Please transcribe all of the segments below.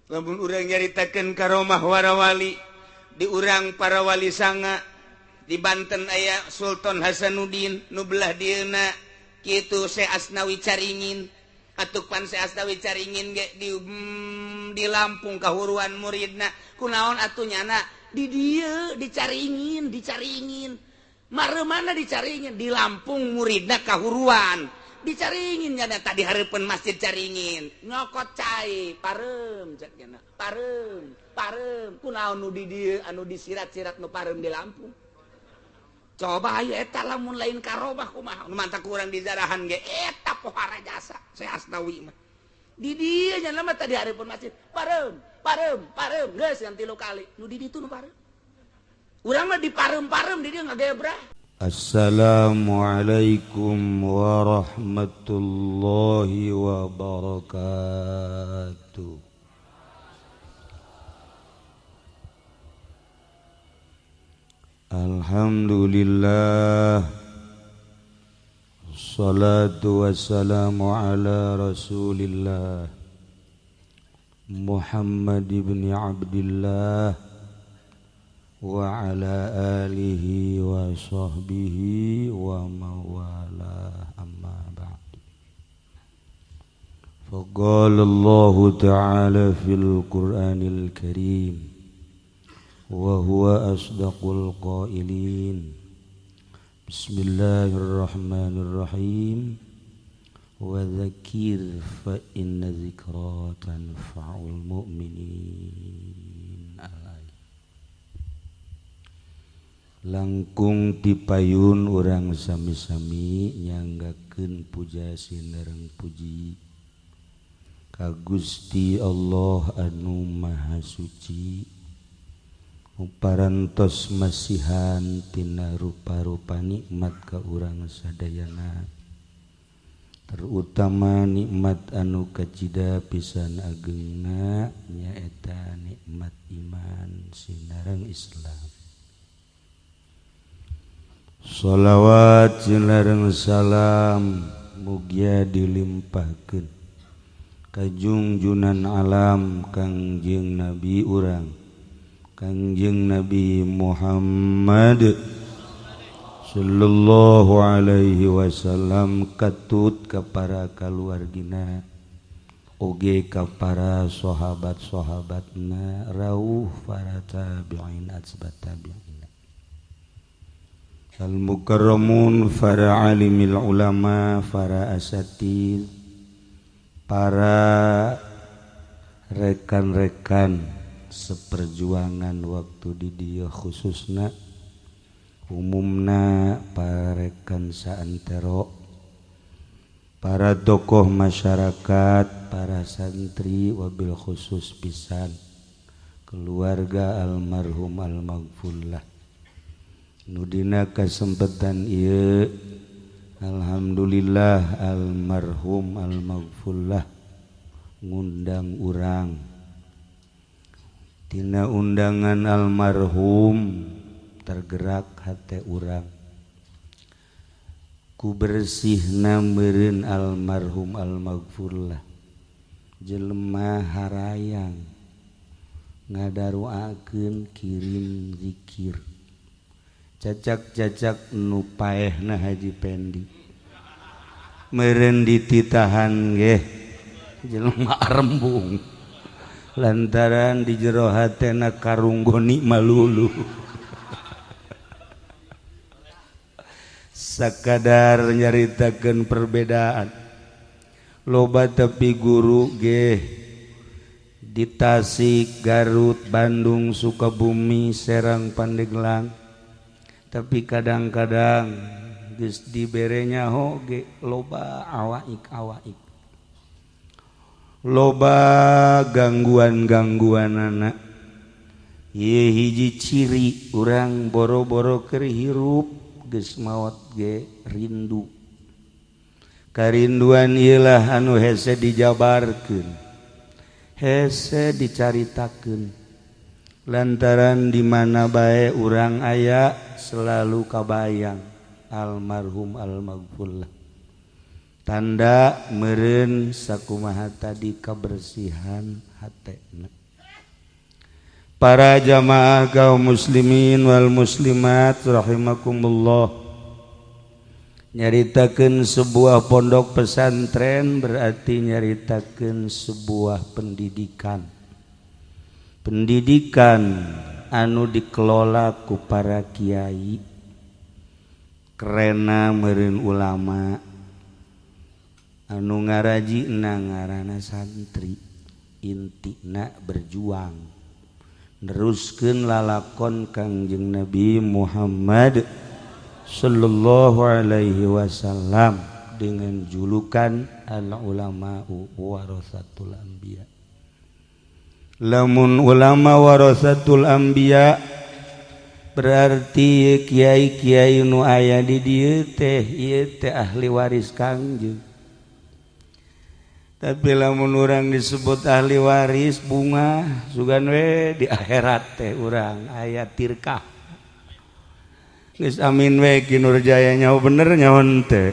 Lamun urang nyaritakeun karomah warawali di urang para wali sanga di Banten aya Sultan Hasanuddin nu belah dieuna kitu Syekh Asnawi Caringin atuh pan Syekh Asnawi Caringin ge di Lampung kahuruan muridna kunaon atuh nyana di dieu dicaringin dicaringin mare mana dicaringin di Lampung muridna kahuruan dicaringin nyana tadi hareupeun masjid Caringin nyokot cai pareum cek nya pareum pareum kunaon nu di dieu anu disirat-sirat nu pareum di Lampung coba ayo eta lamun lain karomah kumaha nu mantak urang di jarahan ge eta pohara jasa Syekh Asnawi mah di dieu nya mah tadi hareupeun masjid pareum pareum pareum geus yang 3 kali nu di ditu nu pareum urang mah di pareum-pareum di dieu ngagebrah. Assalamualaikum warahmatullahi wabarakatuh. Alhamdulillah, salatu wassalamu ala rasulillah Muhammad ibn Abdillah wa ala alihi wa sahbihi wa mawala, amma ba'd. Faqala Allahu ta'ala fil Qur'anil Karim wa huwa asdaqul qailin. Bismillahirrahmanirrahim. Wa dzakir fa inna dzikra tanfa'ul mu'minin. Langkung tipayun urang sami-sami nyanggakeun puja sinareng puji ka Gusti Allah anu Maha Suci, parantos masihan tina rupa-rupa nikmat ka urang sadayana, terutama nikmat anu kacida pisan agengna nyaeta nikmat iman sinareng Islam. Sholawat sinareng salam mugia dilimpahkeun ka junjunan alam Kangjeng Nabi urang Kangjeng Nabi Muhammad sallallahu alaihi wasallam, katut ka para kaluargina oge ka para sahabat-sahabatna rauh para tabi'in atsbat tabi'in al-mukarramun, para alimil ulama, para asatid, para rekan-rekan seperjuangan waktu di dieu khususna umumna para rekan saantero, para tokoh masyarakat, para santri, wabil khusus pisan keluarga almarhum almaghfurlah. Nudina kesempatan ieu alhamdulillah almarhum almaghfurlah ngundang urang. Tina undangan almarhum tergerak hate urang ku bersihna meureun almarhum almaghfurlah jelema harayang ngadaruakeun kirim zikir cacak-cacak nu paehna Haji Pendi meureun dititahan geh jelema rembung lantaran di jero hatena karunggoni malulu. Sakadar nyaritakeun perbedaan loba tepi guru geh di Tasik, Garut, Bandung, Sukabumi, Serang, Pandeglang, tapi kadang-kadang geus diberenya hoge loba awaik-awaik, loba gangguan-gangguan anak. Ieu hiji ciri urang boro-boro keur hirup geus maot ge rindu. Karinduan ieu lah anu hese dijabarkeun, hese dicaritakeun, lantaran di mana bae urang aya selalu kabayang almarhum almaghfurlah. Tanda meureun sakumaha tadi kebersihan hatena. Para jamaah kaum muslimin wal muslimat rahimakumullah, nyaritakeun sebuah pondok pesantren berarti nyaritakeun sebuah pendidikan. Pendidikan anu dikelola ku para kiai, kerena meureun ulama anu ngarajina ngaranna santri, intina berjuang neruskeun lalakon Kangjeng Nabi Muhammad sallallahu alaihi wasallam dengan julukan al ulama'u warasatul anbiya. Lamun ulama warasatul anbiya berarti kiai-kiai nu aya di dieu teh ieu teh ahli waris Kangjeng. Tapi lamun urang disebut ahli waris bunga sugan we di akhirat teh urang aya tirkah. Geus amin we Ki Nurjaya nyaho bener nyaho henteu.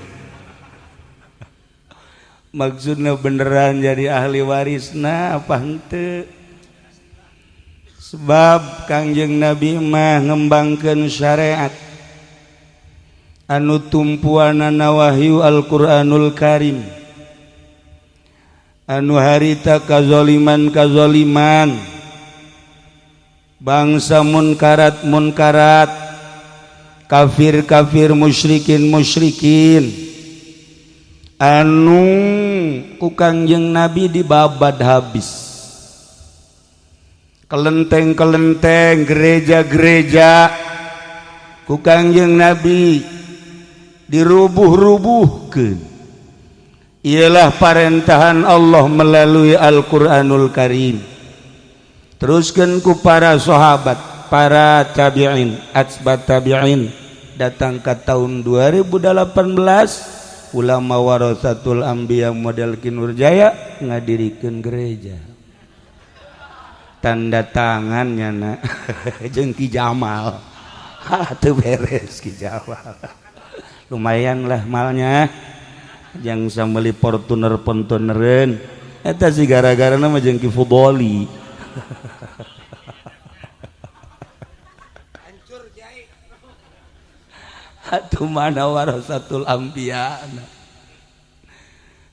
Maksudna beneran jadi ahli warisna apa henteu? Sebab Kangjeng Nabi mah ngembangkeun syariat anu tumpuanana wahyu Al-Qur'anul Karim, anu harita kazoliman-kazoliman, bangsa munkarat-munkarat, kafir-kafir, musyrikin-musyrikin, anu ku Kangjeng Nabi dibabad habis. Kelenteng-kelenteng, gereja-gereja ku Kangjeng Nabi dirubuh-rubuhkeun. Ialah parentahan Allah melalui Al-Qur'anul Karim. Teruskeun ku para sahabat, para tabi'in, atsbat tabi'in, datang ke tahun 2018 ulama warasatul anbiya model Ki Nurjaya ngadirikeun gereja. Tanda tangannya na jeung Ki Jamal. Ha teu beres Ki Jamal. Lumayan lah malnya. Yang sameli Fortuner pontunereun eta sih gara-gara nama jeung Ki Fudoli. Hancur jai. Atuh mana warasatul anbiya.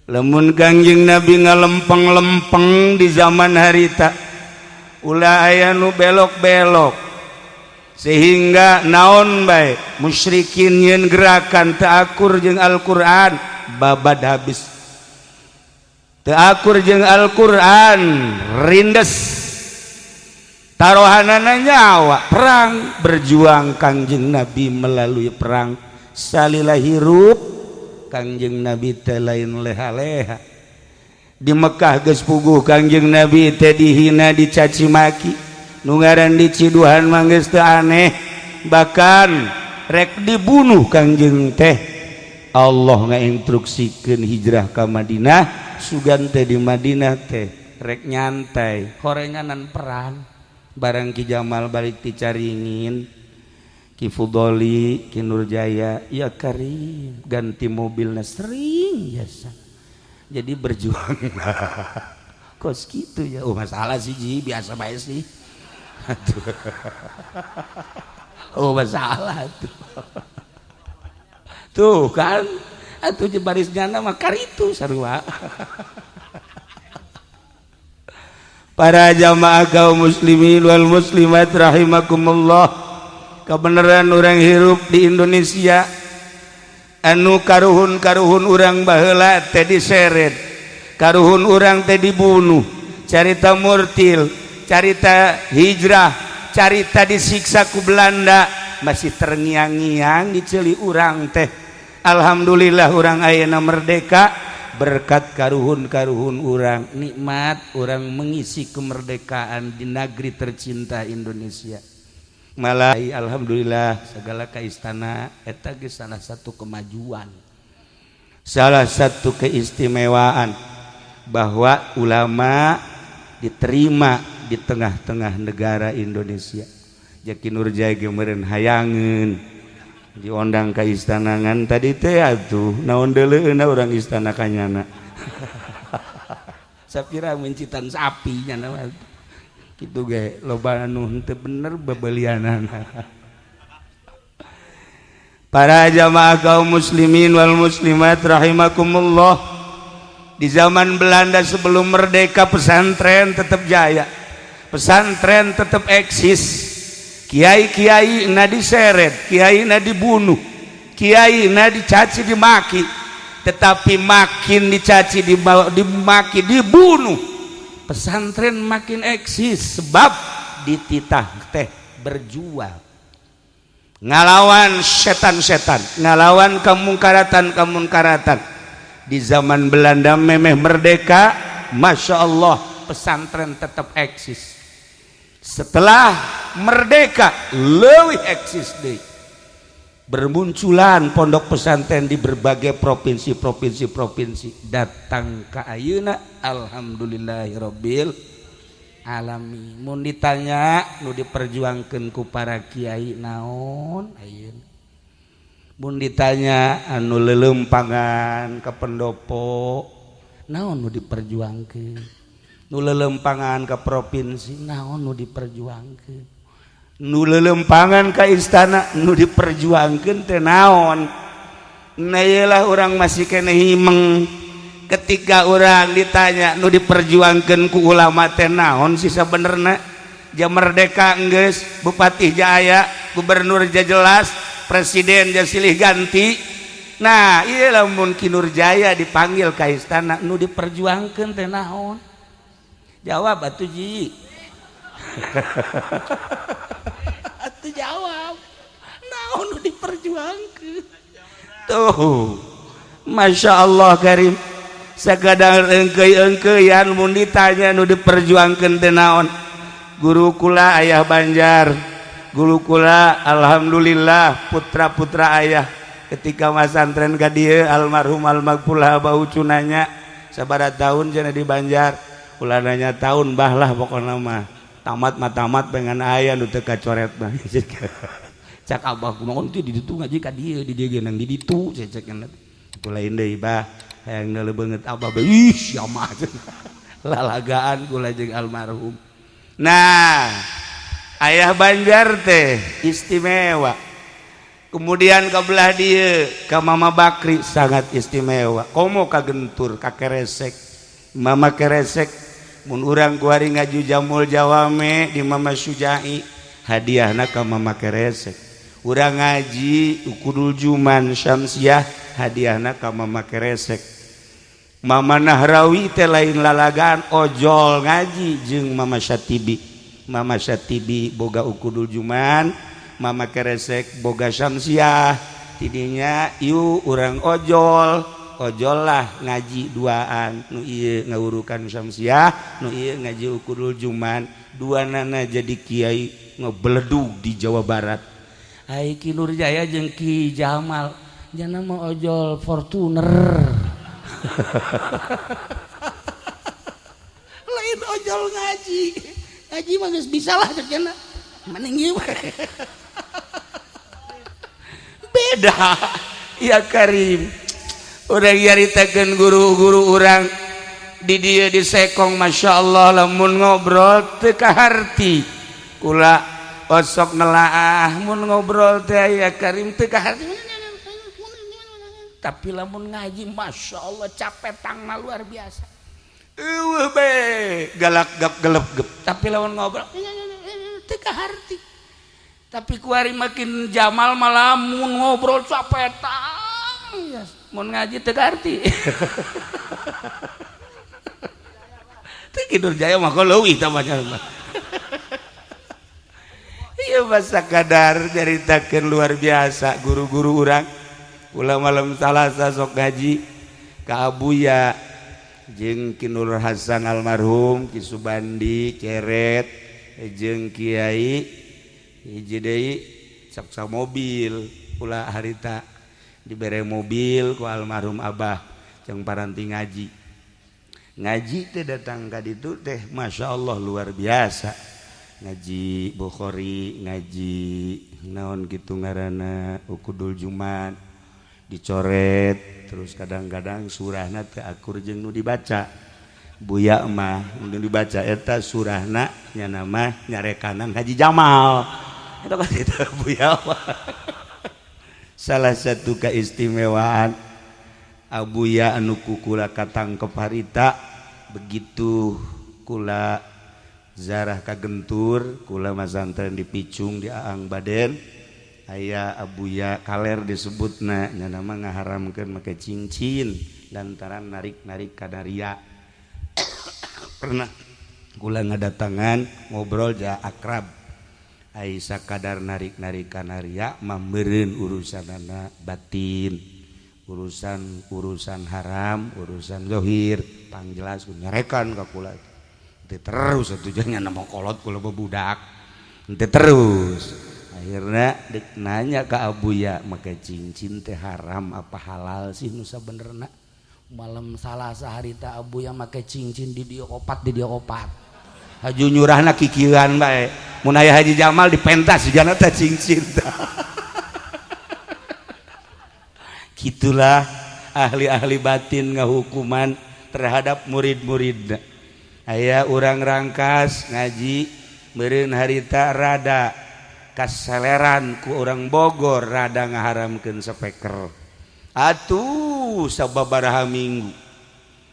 Lamun Kangjeng Nabi ngalempeng-lempeng di zaman harita ulah aya nu belok-belok sehingga naon bae musyrikin nyeun gerakan teu akur jeung Al-Qur'an babad habis, teu akur jeung Al-Qur'an rindes, tarohanana nyawa perang. Berjuang Kangjeng Nabi melalui perang salila hirup Kangjeng Nabi teh lain leha-leha. Di Mekah geus puguh Kangjeng Nabi teh dihina, dicaci maki, nu ngaran diciduhan mah geus teu aneh, bahkan rek dibunuh Kangjeng teh. Allah ngainstruksikeun hijrah ka Madinah, sugan teh di Madinah teh rek nyantai horenganan perang. Barang Ki Jamal balik ti Caringin, Ki Fudoli, Ki Nurjaya, ya Karim ganti mobilna sering biasa. Jadi berjuang kos gitu ya. Oh masalah sih Ji, biasa bae sih. Aduh. Oh masalah tuh. Tuh kan atuh baris nyana mah karitu sarua. Para jamaah kaum muslimin wal muslimat rahimakumullah, kebenaran orang hirup di Indonesia anu karuhun-karuhun urang baheula teh diseret, karuhun urang teh dibunuh, carita murtil, carita hijrah, carita disiksa ku Belanda masih terngiang-ngiang di ceuli urang teh. Alhamdulillah urang ayeuna merdeka berkat karuhun-karuhun urang, nikmat urang mengisi kemerdekaan di negeri tercinta Indonesia. Malah alhamdulillah segala ka istana eta geus salah satu kemajuan, salah satu keistimewaan bahwa ulama diterima di tengah-tengah negara Indonesia. Jaki Nurjaya ge meureun hayangeun Diondang ka istana ngan tadi teh atuh naon deuleueuna urang istana ka nyana. Sapira mencitan sapi nyana mah. Kitu ge loba anu henteu bener bebelianana. Para jamaah kaum muslimin wal muslimat rahimakumullah. Di zaman Belanda sebelum merdeka pesantren tetap jaya. Pesantren tetap eksis. Kiai-kiai na diseret, kiai na dibunuh, kiai na dicaci dimaki. Tetapi makin dicaci dimaki dibunuh, pesantren makin eksis sebab dititah teh berjuang ngalawan setan-setan, ngalawan kemungkaratan-kemungkaratan. Di zaman Belanda memeh merdeka, Masya Allah pesantren tetap eksis. Setelah merdeka leuwih eksis deui. Bermunculan pondok pesantren di berbagai provinsi-provinsi-provinsi datang ke ayeuna alhamdulillahirabbil alamin. Mun ditanya nu diperjuangkeun ku para kiai naon ayeuna? Mun ditanya anu leuleumpangan ka pendopo naon nu diperjuangkeun? Nu lelempangan ke provinsi naon nu diperjuangkeun? Nu lelempangan ka istana nu diperjuangkeun teh naon? Nah ieulah urang masih keneh himeng ketika urang ditanya nu diperjuangkeun ku ulama teh naon sih sabenerna? Ja merdeka geus, bupati jaya, gubernur ja jelas, presiden ja silih ganti. Nah ieu lamun Ki Nurjaya dipanggil ka istana nu diperjuangkeun teh naon? Jawab atuh ji. Atuh jawab. Naon nu diperjuangkeun? Tuh. Masya Allah karim. Sakadang engkeuy-engkeuyan mun ditanya nu diperjuangkeun teh naon? Guru kula ayah Banjar. Guru kula alhamdulillah putra-putra ayah ketika masantren ka dieu almarhum almagfurlah bau cunanya sabaraha tahun cenah di Banjar. Ulah nanya tahun bah lah pokokna mah tamat mah tamat pengen aya nu teu kacoret mah. Cak abah kumaha teh di ditu ngaji ka dieu di dieu ge nang di ditu cecek itu lain deui bah hayang deuleu beungeut abah bae ih sia mah lalagaan kula jeung almarhum. Nah ayah Banjar teh istimewa. Kemudian ka belah dieu ka Mama Bakri sangat istimewa. Komo ka Gentur ka Keresek. Mama Keresek mun urang kuari ngaju jamul jawame di Mama Sujai hadiahna ka Mama Keresek. Urang ngaji Ukudul Juman Syamsiah hadiahna ka Mama Keresek. Mama Nahrawi teh lain lalagaan ojol ngaji jeung Mama Syatibi. Mama Syatibi boga Ukudul Juman, Mama Keresek boga Syamsiah. Tidinya ieu urang ojol ojol lah ngaji duaan nu ieu ngawurukan Syamsiah, nu ieu ngaji Ukudul Juman, dua nana jadi kiai ngebeledug di Jawa Barat. Ai Ki Nurjaya jeung Ki Jamal jana mah ojol Fortuner. Lain ojol ngaji. Ngaji mah geus bisa lah cenah. Mending ieu. Beda. Ya Karim. Urang nyaritakeun guru-guru urang di dieu di Sekong Masya Allah lamun ngobrol teu kaharti. Kula osok nelaah mun ngobrol teh ya Karim teu kaharti. Tapi lamun ngaji Masya Allah capek tangna luar biasa. Eueuh be galak gap gelep gep. Tapi lamun ngobrol teu kaharti. Tapi kuari makin Jamal malah mun ngobrol capek tang. Mun ngaji teu kaharti. Teu Ki Nurjaya mah leuwih tah mah. Ieu masa kadar nyaritakeun luar biasa guru-guru urang. Ulah malam Salasa sok ngaji ka Abuya jeung Ki Nur Hasan almarhum, Ki Subandi Keret jeung Kiai hiji deui sok sa mobil ulah harita dibere mobil ku almarhum abah jeung paranti ngaji. Ngaji teh datang ka ditu teh Masya Allah luar biasa. Ngaji Bukhari, ngaji naon gitu ngaranna, Ukudul Jumat dicoret terus. Kadang-kadang surahna teu akur jeung nu dibaca. Buya mah nu dibaca eta surahna nya nama nyarekanan Haji Jamal itu kan. Itu Buya mah salah satu keistimewaan Abuya anu ku kula katangkep harita. Begitu kula zarah ka Gentur, kula masantren di Picung di Aang Baden, aya Abuya Kaler disebutna nya, nama ngaharamkeun make cincin lantaran narik-narik kadaria. Pernah kula ngadatangan ngobrol ja akrab. Ai sakadar narik-narik kanaria mah meureun urusanana batin, urusan urusan haram, urusan zohir pangjelas nyarekan ka kula. Teu terus atuh nya, nama kolot kula budak. Henteu terus, akhirnya dek nanya ke Abuya, make cincin teh haram apa halal sih nu sabenerna? Malam Salasa harita Abuya make cincin di dieu opat, di dieu opat. Haju nyurahna kikieuan bae. Mun aya Haji Jamal dipentas jigana teh cincin. Gitulah ahli-ahli batin ngahukuman terhadap murid-murid. Aya urang Rangkas ngaji meureun harita rada kaseleran ku orang Bogor, rada ngaharamkeun speaker. Atuh sababaraha minggu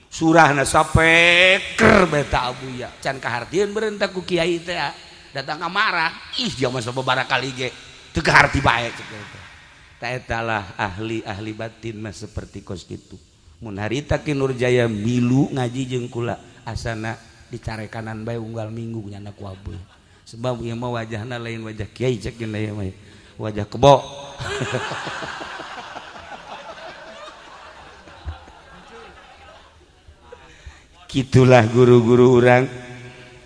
surahna sapeker beta. Abuya can kahartieun meureun ku kiai teh, datang marah, "Ih, dia mah sababaraha kali ge teu kaharti bae," cek teh. Ta eta ahli-ahli batin mah seperti kos kitu. Mun harita Ki Nurjaya milu ngaji jeung kula, asana dicarekanan bae unggal minggu nyana ku Abuya, sebab ieu mah wajahna lain wajah kiai, cek ieu mah wajah kebo. Gitulah guru-guru urang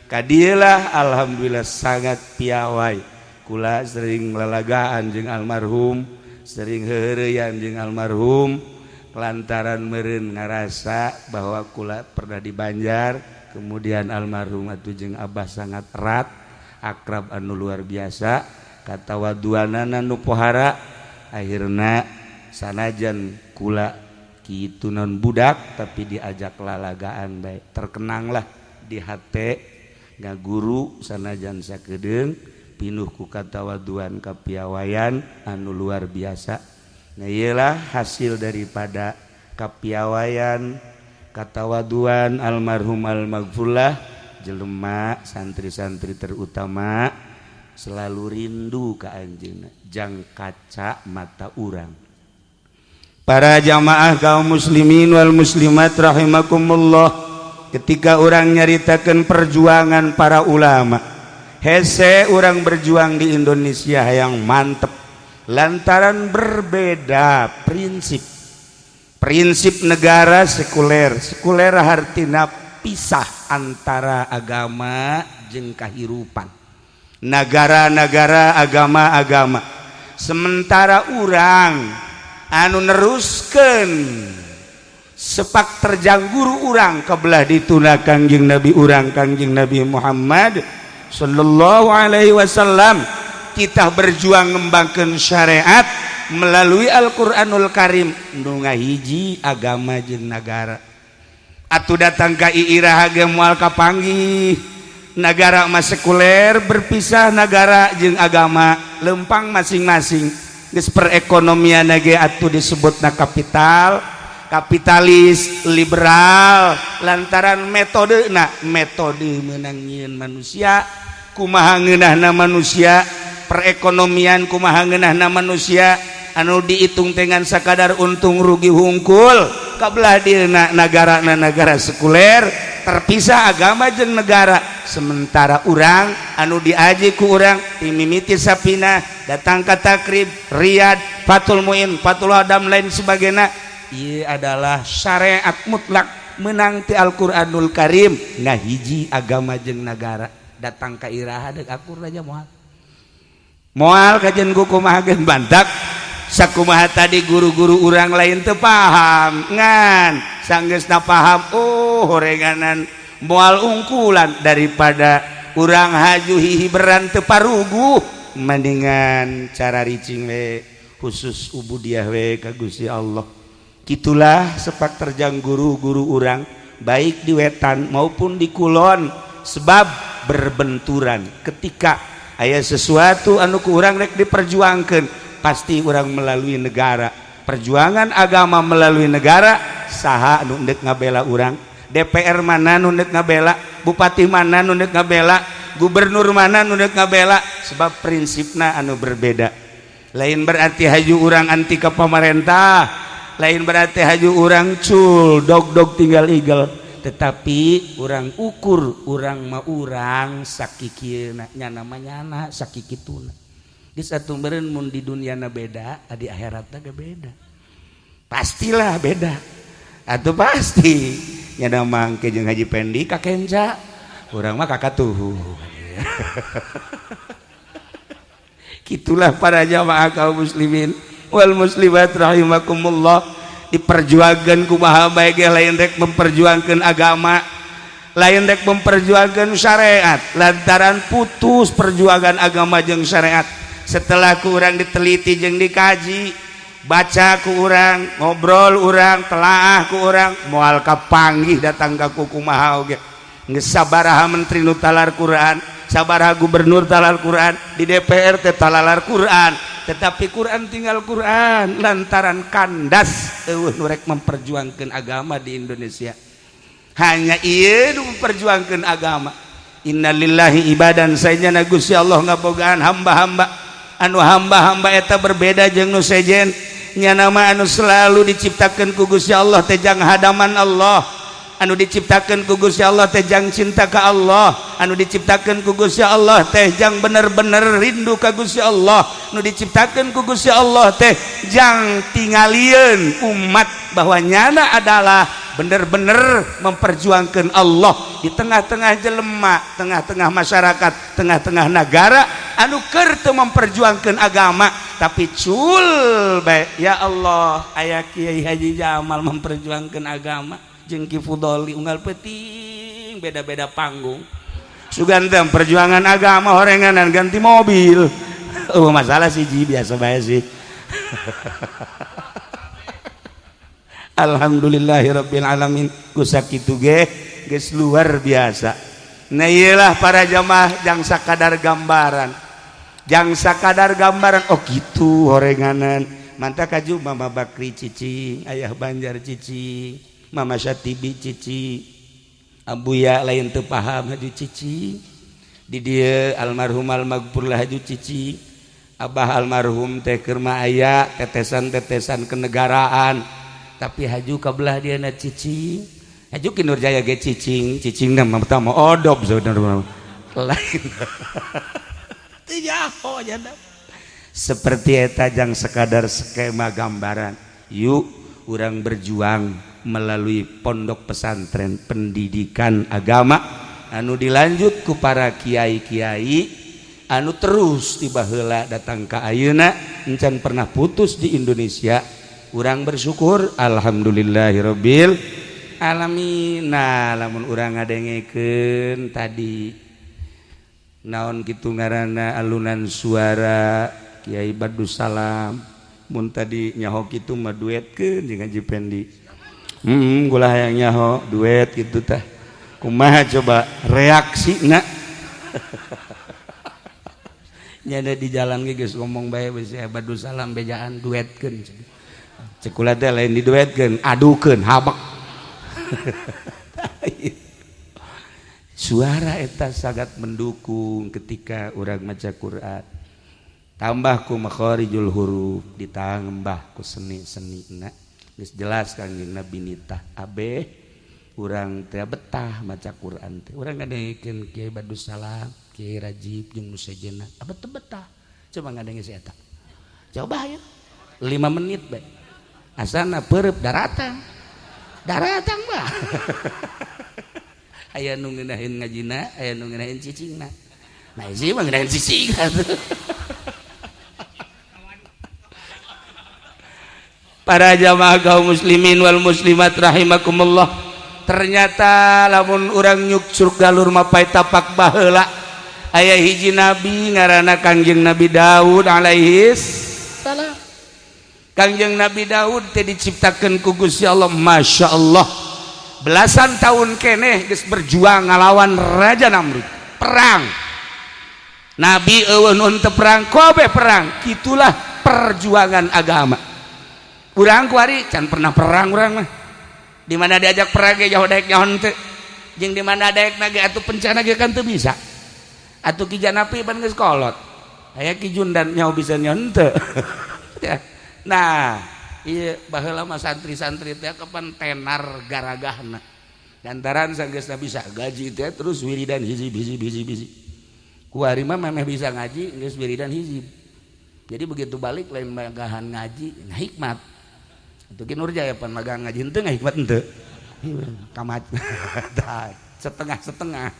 kadilah. Alhamdulillah sangat piawai. Kula sering lalagaan jeung almarhum, sering heureuyan jeung almarhum, lantaran meureun ngarasa bahwa kula pernah di Banjar. Kemudian almarhum atuh jeung Abah sangat erat, akrab anu luar biasa, katawaduanana nu pohara. Akhirna sanajan kula kitu non budak, tapi diajak lalagaan baik, terkenanglah di hate ngaguru sanajan sakedeung pinuh ku katawaduan, kapiawayan anu luar biasa. Nah, iyalah hasil daripada kapiawayan, katawaduan almarhum almaghfurlah. Jelema santri-santri terutama selalu rindu ka anjeunna, jang kaca mata urang. Para jamaah kaum muslimin wal muslimat rahimakumullah, ketika orang nyaritakan perjuangan para ulama, hese orang berjuang di Indonesia yang mantep lantaran berbeda prinsip. Prinsip negara sekuler. Sekuler hartina pisah antara agama jeung kahirupan negara-negara, agama-agama. Sementara orang anu neruskan sepak terjang guru urang kebelah dituna Kangjeng Nabi urang, Kangjeng Nabi Muhammad Sallallahu Alaihi Wasallam, kita berjuang ngembangkan syariat melalui Al-Qur'anul Karim nu ngahiji agama jeung negara. Atuh datang ka iraha ge moal kapanggih. Negara mah sekuler, berpisah negara jeung agama, lempang masing-masing. Geus perekonomian ge atuh disebutna kapital, kapitalis liberal, lantaran metode na metode menang nyieun manusia kumaha ngeunahna manusia, perekonomian kumaha ngeunahna manusia, anu dihitung dengan sakadar untung rugi hungkul. Kabelah dieuna negara na negara sekuler, terpisah agama jeung negara. Sementara urang anu diaji ku urang timimiti Sapina datang ka Takrib, Riyad, Fathul Muin, Fathul Adam, lain sebagainya, ieu adalah syariat mutlak menang ti Al-Qur'anul Karim ngahiji agama jeung negara. Datang ka iraha deuk akur aja moal moal kajian ku kumaha geun bantak sakumaha. Tadi guru-guru urang lain teu paham, ngan sanggeusna paham, oh, horenganan moal ungkulan daripada Urang haju hihiberan teu paruguh, mendingan cara ricing we, khusus ubudiah we ka Gusti Allah. Gitulah sepak terjang guru-guru urang, baik di wetan maupun di kulon, sebab berbenturan ketika aya sesuatu anu ku urang rek diperjuangkan, pasti urang melalui negara. Perjuangan agama melalui negara, saha anu ndek ngabela urang? DPR mana nu ndek ngabela? Bupati mana nu ndek ngabela? Gubernur mana nu ndek ngabela? Sebab prinsipna anu berbeda. Lain berarti haju urang anti ke pemerintah, lain berarti haju urang cul dog dog tinggal igel, tetapi urang ukur urang mah urang sakikieuna, nyana mah nyana sakikituna. Geus atuh meureun mun di dunyana beda, di akhiratna ge beda, pastilah beda atuh, pasti. Nyana mangke jeung Haji Pendi ka kenca, urang mah kakatuhu. Gitulah para jamaah kaum muslimin wal muslimat rahimakumullah. Diperjuangkan kumaha bae ge, lain rek memperjuangkan agama, lain rek memperjuangkan syariat, lantaran putus perjuangan agama jeung syariat setelah ku urang diteliti jeung dikaji, baca ku urang, ngobrol urang, telaah ku urang, moal kapanggih datang ka kumaha oge. Geus sabaraha menteri nu talar Quran, sabaraha gubernur talar Quran, di DPR teh talalar Quran, tetapi Quran tinggal Quran lantaran kandas. Eueuh nu rek memperjuangkan agama di Indonesia, hanya ieu nu memperjuangkan agama. Innalillahi ibadan, sayana Gusti Allah ngabogaan hamba-hamba anu hamba-hamba eta berbeda jeung nu sejen. Nyana mah anu selalu diciptakan ku Gusti Allah teh jang hadaman Allah, anu diciptakan ku Gusti Allah teh jang cinta ka Allah, anu diciptakan ku Gusti Allah teh jang bener-bener rindu ka Gusti Allah, anu diciptakan ku Gusti Allah teh jang tingalieun umat bahwa nyana adalah bener-bener memperjuangkan Allah di tengah-tengah jelema, tengah-tengah masyarakat, tengah-tengah negara anu keur teu memperjuangkan agama, tapi cul bae. Ya Allah, aya Kiai Haji Jamal memperjuangkan agama jeung Ki Fudoli unggal peuting beda-beda panggung. Sugan teh perjuangan agama horenganan ganti mobil. Oh, masalah sih ji, biasa bae sih. Alhamdulillahirabbil alamin, ku sakitu ge geus luar biasa. Nah, iyalah para jamaah, jang sakadar gambaran, jang sakadar gambaran. Oh gitu horenganan mantap kaju Mama Bakri cicing, Ayah Banjar cicing, Mama Syatibi cicing, Abuya lain teu paham haju cicing, di dieu almarhum almaghfurlah haju cicing, Abah almarhum teh keur mah aya tetesan-tetesan kenegaraan, tapi haju kabelah dia na cicing. Haju Ki Nurjaya ge cicing, cicing na mah pertama odob saudara lain. Teu nyaho jana. Seperti eta jang sekadar skema gambaran. Yuk urang berjuang melalui pondok pesantren pendidikan agama anu dilanjut ku para kiai-kiai anu terus tiba heula datang ka ayeuna encan pernah putus di Indonesia. Urang bersyukur alhamdulillahirabbil alamin. Nah, lamun urang ngadengekeun tadi naon kitu ngaranna alunan suara Kiai Badrussalam, mun tadi nyaho kitu mah duetkeun jeung Haji Pendi. Gula hayang nyaho duet kitu tah. Kumaha coba reaksina? Nyada di jalan ge geus ngomong bae geus Badrussalam bejaan duetkeun. Cekula teh lain diduetkeun, adukeun habek. Suara eta sangat mendukung ketika urang maca Quran. Tambah ku makharijul huruf, ditambah ku seni-senina. Geus jelas Kangjeng Nabi nitah abeh urang teh betah maca Quran teh. Urang ngadengekeun Kiai Badrussalam, Kiai Rajib jeung nu sejenna, abet teu betah. Coba ngadenge si eta. Coba ya. 5 menit bae. Asana perep daratang. Daratang mah. Aya nu ngeunaheun ngajina, aya nu ngeunaheun cicingna. Nah, ieu mah ngeunaheun cicing. Para jamaah kaum muslimin wal muslimat rahimakumullah. Ternyata lamun urang nyuksur galur mapai tapak baheula, Aya hiji nabi ngaranna Kangjeng Nabi Daud alaihis salam. Kangjeng Nabi Daud teh diciptakeun ku Gusti Allah, Masya Allah, belasan tahun keneh geus berjuang ngalawan Raja Namrud. Perang Nabi eueuh nu teu perang, kabeh perang. Kitulah perjuangan agama. Urang kuari can pernah perang. Urang mah di mana diajak perang ge jauh, daek nyaho teu, jeung di mana daek ge atuh pencana ge kan teu bisa atuh. Ki Janapi pan geus kolot, aya Ki Jundan nyaho bisa nyaho teu ya. Nah, iya, baheula mah santri-santri teh kapan tenar garagahna lantaran sanggeusna bisa gaji teh, terus wiridan hizib hizib hizib hizib. Kuari mah memeh bisa ngaji geus wiridan hizib, jadi begitu balik lain magahan ngaji, ngahikmat. Itu Ki Nurjaya pan magang ngaji henteu, ngahikmat henteu, kamat setengah-setengah.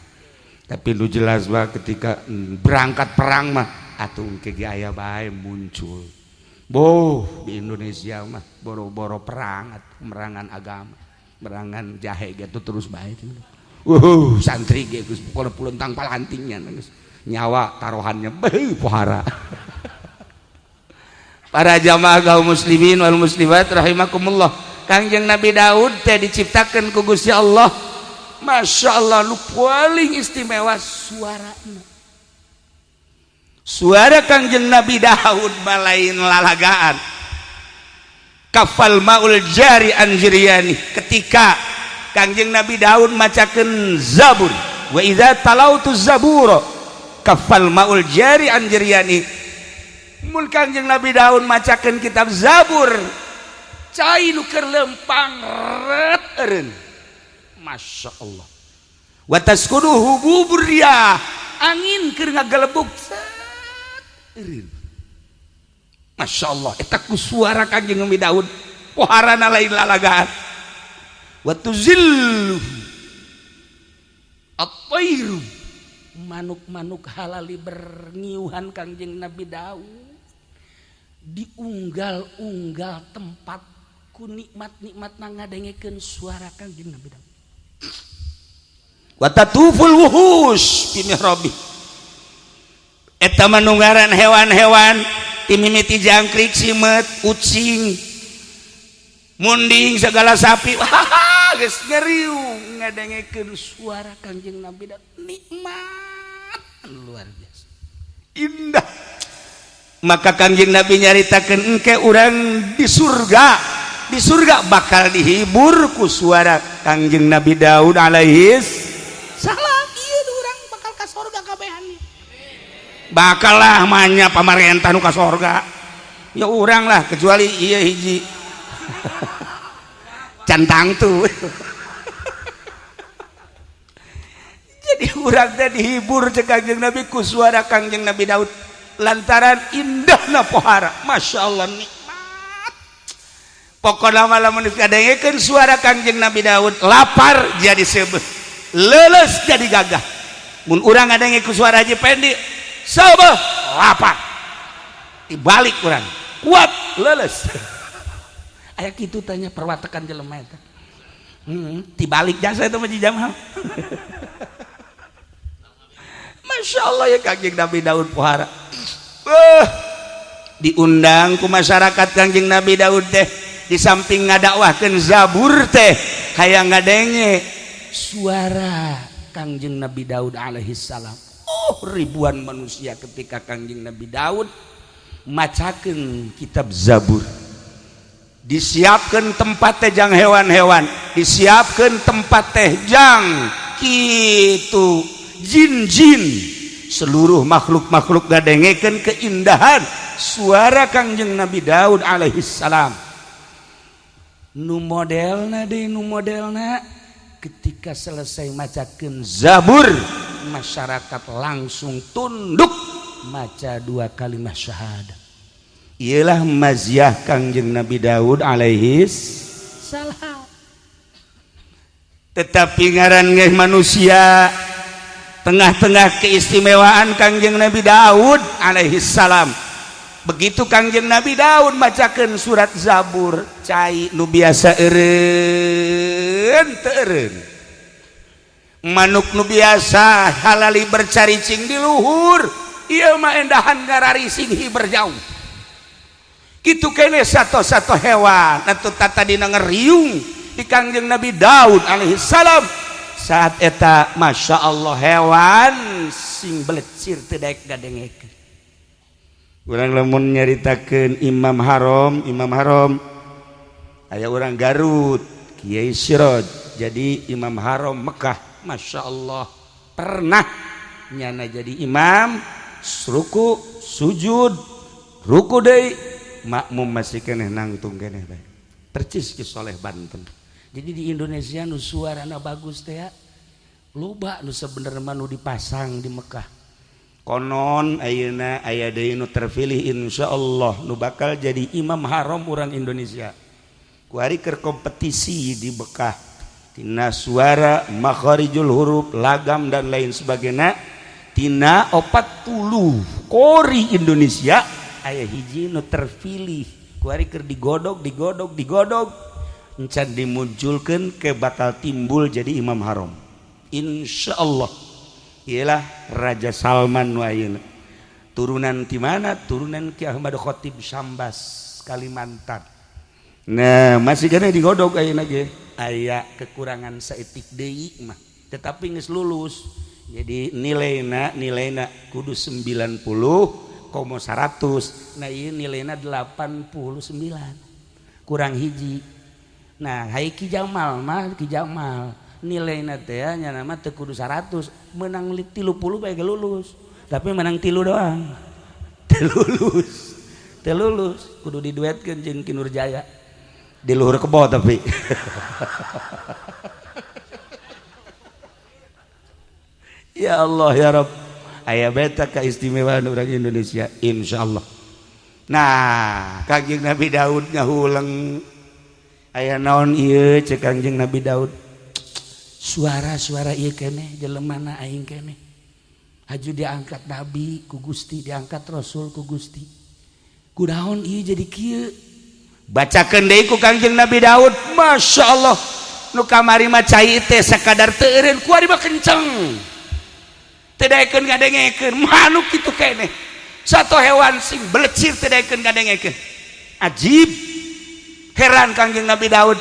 Tapi lu jelas mah ketika berangkat perang mah atuh engke ge aya bae muncul. Boh, di Indonesia mah boro-boro perang atuh, merangan agama, merangan jahe gitu terus bae. Santri ge geus pokona pulentang palantingnya geus nyawa taruhannya beuh pohara. Para jamaah kaum muslimin wal muslimat rahimakumullah, Kangjeng Nabi Daud teh diciptakan ku Gusti Allah, Masya Allah, lu paling istimewa suarana. Suara Kangjeng Nabi Daud balain lalagaan. Kafal maul jari anjiriani, ketika Kangjeng Nabi Daud macakeun Zabur, wa idza talautu zaburo kafal maul jari anjiriani. Mun Kangjeng Nabi Daud macakeun kitab Zabur, cai nu keur lempang ret eureun. Masya Allah. Wa taskudu hububur riyah, angin keur ngagelebug set eureun. Masya Allah, eta ku suara Kangjeng Nabi Daud poharana lain lalagaan. Wa tuzillu at-tairu, manuk-manuk halali berngiuhan Kangjeng Nabi Daud. Diunggal-unggal tempat ku nikmat-nikmat ngadengekeun suara Kangjeng Nabi Daud. Wa tatuful wuhus bi mihrabi, eta manunggaran hewan-hewan timimiti jangkrik, simet, ucing, munding, segala sapi, wah, geus ngeriung ngadengekeun suara Kangjeng Nabi Daud. Nikmat luar biasa indah. Maka Kangjeng Nabi nyaritakeun engke urang di surga, di surga bakal dihibur ku suara Kangjeng Nabi Daud alaihis salam. Ieu urang bakal ka surga kabehan, bakal lah manya pamarentah nu ka sorga ya urang lah, kecuali iya hiji cantang tuh. Jadi urang teh dihibur cek Kangjeng Nabi ku suara Kangjeng Nabi Daud lantaran indahna pohara. Masya Allah, nikmat. Pokokna mah lamun kadengekeun suara Kangjeng Nabi Daud, lapar jadi seubeuh, leuleus jadi gagah. Mun urang ngadenge ku suara Haji Pendi, seubeuh, lapar, dibalik urang kuat, leuleus. Aya kitu tanya perwatakan jelema eta, dibalik jasa itu mah jamaah. Masya Allah ya, Kangjeng Nabi Daud pohara. Diundang ku masyarakat Kangjeng Nabi Daud teh, di samping ngadakwahkeun Zabur teh hayang ngadenge suara Kangjeng Nabi Daud alaihi salam. Oh, ribuan manusia ketika Kangjeng Nabi Daud macakeun kitab Zabur. Disiapkan tempat teh jang hewan-hewan, disiapkan tempat teh jang kitu jin-jin, seluruh makhluk-makhluk gadengekeun keindahan suara Kangjeng Nabi Daud alaihi salam. Nu modelna deui, nu modelna ketika selesai macakeun Zabur, masyarakat langsung tunduk maca dua kalimat syahadat. Ialah maziah Kangjeng Nabi Daud alaihi salam. Tetapi ngaran ge manusia, tengah-tengah keistimewaan Kangjeng Nabi Daud alaihi salam, begitu Kangjeng Nabi Daud macakeun surat Zabur, cai nu biasa eureun teu eureun. Manuk nu biasa halali bercaricing di luhur, ieu mah endahan ngararising hiber jauh. Kitu kene satu-satu hewan atuh tatadina ngeriung di Kangjeng Nabi Daud alaihi salam. Saat eta Masya Allah, hewan sing belecir teu daek ngadengekeun. Urang lamun nyaritakeun Imam Haram, Imam Haram aya orang Garut, Kiai Siroj, jadi Imam Haram Mekah. Masya Allah, pernah nyana jadi imam, ruku sujud ruku deui, makmum masih keneh nangtung keneh bae, percis Ki Soleh Banten. Jadi di Indonesia nu suarana bagus teh loba nu sebenarnya nu dipasang di Mekah. Konon ayeuna aya deui nu terpilih, insyaallah, nu bakal jadi imam haram orang Indonesia. Kuari keur kompetisi di Mekah tina suara, makharijul huruf, lagam, dan lain sebagainya. Tina 40 qori Indonesia aya hiji nu terpilih. Kuari keur digodog, digodog, digodog, encan dimunculkan ke bakal timbul jadi imam haram, insyaallah. Ialah Raja Salman nu ayeuna. Turunan di mana? Turunan Ki Ahmad Khatib Sambas, Kalimantan. Nah, masih kena digodog ayeuna ge, aya kekurangan saeutik deui mah, tetapi geus lulus. Jadi nilaina nilaina kudu 90 komo 100. Nah, ieu nilaina 89, kurang hiji. Nah, hai Ki Jamal mah, Ki Jamal nilainya teh nya nama teu kudu 100, menang 30 bae lulus, tapi menang 3 doang teu lulus, teu lulus. Kudu diduetkeun jeung Ki Nurjaya di luhur kebo, tapi ya Allah ya Rabb, aya beta keistimewaan orang Indonesia, insyaallah. Nah, Kangjeng Nabi Daud ngahuleng, aya naon ieu? Cek Kangjeng Nabi Daud, suara-suara ieu keneh, jelemana aing keneh? Haju diangkat nabi ku Gusti, diangkat rasul ku Gusti, kunaon ieu jadi kieu? Bacakeun deui ku Kangjeng Nabi Daud. Masya Allah, nu kamari mah cai teh sakadar teu eureun, kuari mah kenceng teu daekeun ngadengekeun. Manuk kitu keneh, satu hewan sing belecir teu daekeun ngadengekeun. Ajib, heran Kangjeng Nabi Daud.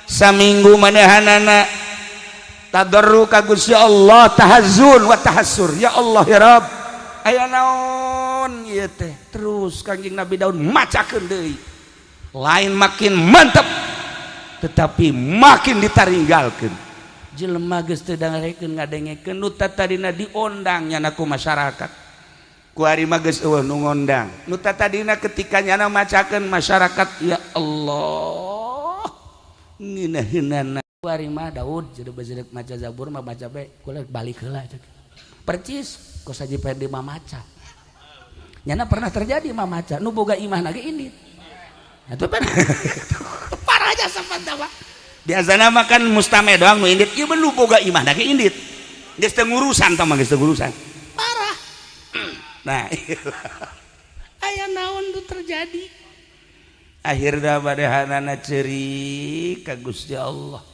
Saminggu manehanana tadarru ka Gusti Allah, tahazun wa tahassur, ya Allah ya Rabb, aya naon ieu teh? Terus Kangjeng Nabi Daud macakeun deui, lain makin mantep tetapi makin ditaringgalkeun. Jelema geus teu dangarekeun ngadengekeun. Nu tadina diondang nyana ku masyarakat, kuari mah geus eueuh nu ngondang. Nu tadina ketika nyana macakeun masyarakat, ya Allah, ngeunaheunana, kuari mah Daud jadi bajeuk maca Zabur mah baca bae kula balik heula. Percis kos Haji Pendi mah maca nyana pernah terjadi mah maca nu boga imah ge indit. Itu kan parah aja sampan. Biasana makan mustame doang nu indit, ieu nu boga imah ge indit, geus teu ngurusan tah mah, geus teu ngurusan, parah. Nah, aya naon tuh terjadi? Akhirna manehanana cerik ka Gusti Allah,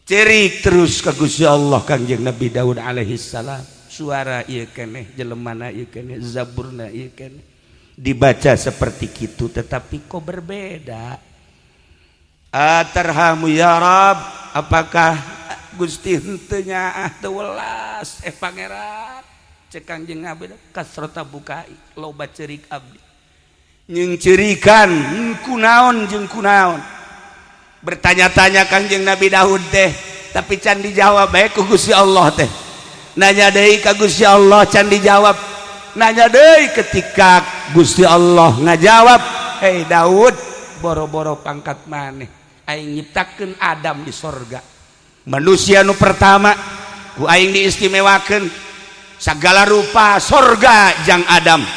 cerik terus ka Gusti Allah Kangjeng Nabi Daud alaihi salam. Suara ieu keneh, jelemana ieu keneh, zaburna ieu keneh, dibaca seperti gitu tetapi kok berbeda? Atarhamu ya Rab, apakah Gusti henteu nyaah, teu welas, eh Pangeran? Cek Kangjeng Nabi, kasrota bukai, loba cerik abdi jeung cerikan kunaon jeung kunaon. Bertanya-tanya Kangjeng Nabi Daud teh, tapi can dijawab bae ku Gusti Allah teh. Nanya deui ka Gusti Allah, can dijawab. Nanya deui, ketika Gusti Allah ngajawab, "Hei Daud, boro-boro pangkat maneh, aing nyiptakeun Adam di sorga, manusia nu pertama, ku aing diistimewakeun segala rupa sorga jang Adam.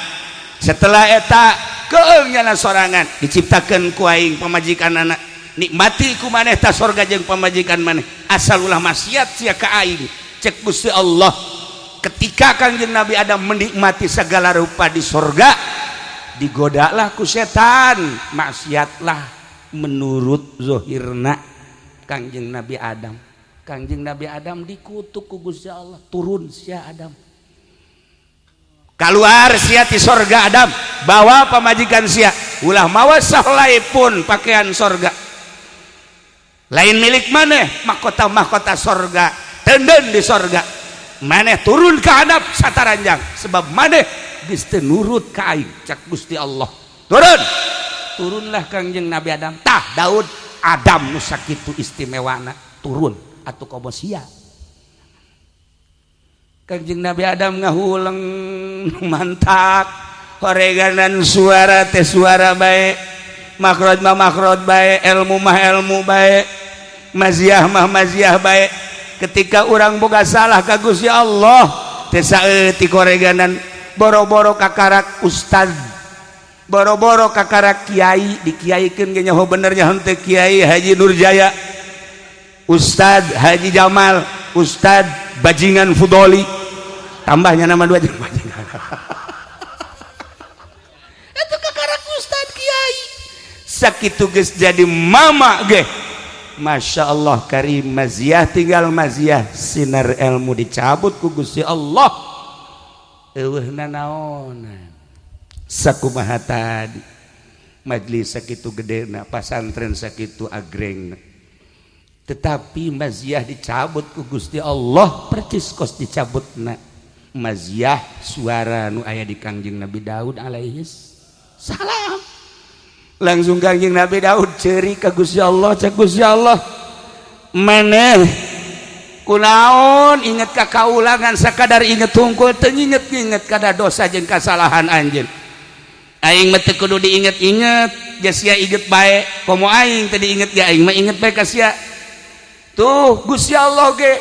Setelah eta keung nyana sorangan diciptakeun ku aing pamajikan anak, nikmati ku maneh ta sorga jeung pamajikan maneh, asal ulah maksiat sia ka aing," cek Gusti Allah. Ketika Kangjeng Nabi Adam menikmati segala rupa di sorga, digodalah ku setan, maksiatlah menurut zohirna Kangjeng Nabi Adam. Kangjeng Nabi Adam dikutuk ku Gusti Allah, turun sia Adam, keluar sia ti sorga. Adam, bawa pamajikan sia, ulah mawa sahelai pun pakaian sorga, lain milik maneh mahkota mahkota sorga, tenden di sorga. Maneh turun ke hadap sataranjang sebab maneh geus teu nurut ka aing, cak Gusti Allah. Turun, turunlah Kangjeng Nabi Adam. Tah, Daud, Adam nu sakitu istimewana turun, atuh komo sia. Kangjeng Nabi Adam ngahuleng mantak horeganan, suara teh suara bae, makrot mah makrot bae, ilmu mah ilmu bae, maziah mah maziah bae. Ketika orang boga salah ka Gusti Allah teh saeutik horeganan, boro-boro kakarak ustad, boro-boro kakarak kiai, dikiaikeun ge nyaho benernya henteu. Kiai Haji Nurjaya, Ustad Haji Jamal, Ustad Bajingan Fudoli, tambahnya nama dua jeung bajingan itu. Kakarak ustad kiai sakitu geus jadi mama ge, Masya Allah, karim maziah tinggal maziah, sinar ilmu dicabut ku Gusti Allah, eueuh nanaonan. Sakumaha tadi, majlis sakitu gedena, pasantren sakitu agrengna, tetapi maziah dicabut ku Gusti Allah percis kos dicabutna maziah suara nu aya di Kangjeng Nabi Daud alaihi salam. Langsung Kangjeng Nabi Daud ceri ka Gusti Allah. Cek Gusti Allah, maneh kunaon inget ka kaulangan? Sakadar inget tungkul, teu inget-inget kada dosa jeung kasalahan anjeun. Aing mah teu kudu diinget-inget, geus sia inget bae. Komo aing teu diinget ge, aing mah inget bae ka sia. Tuh, Gusti Allah ge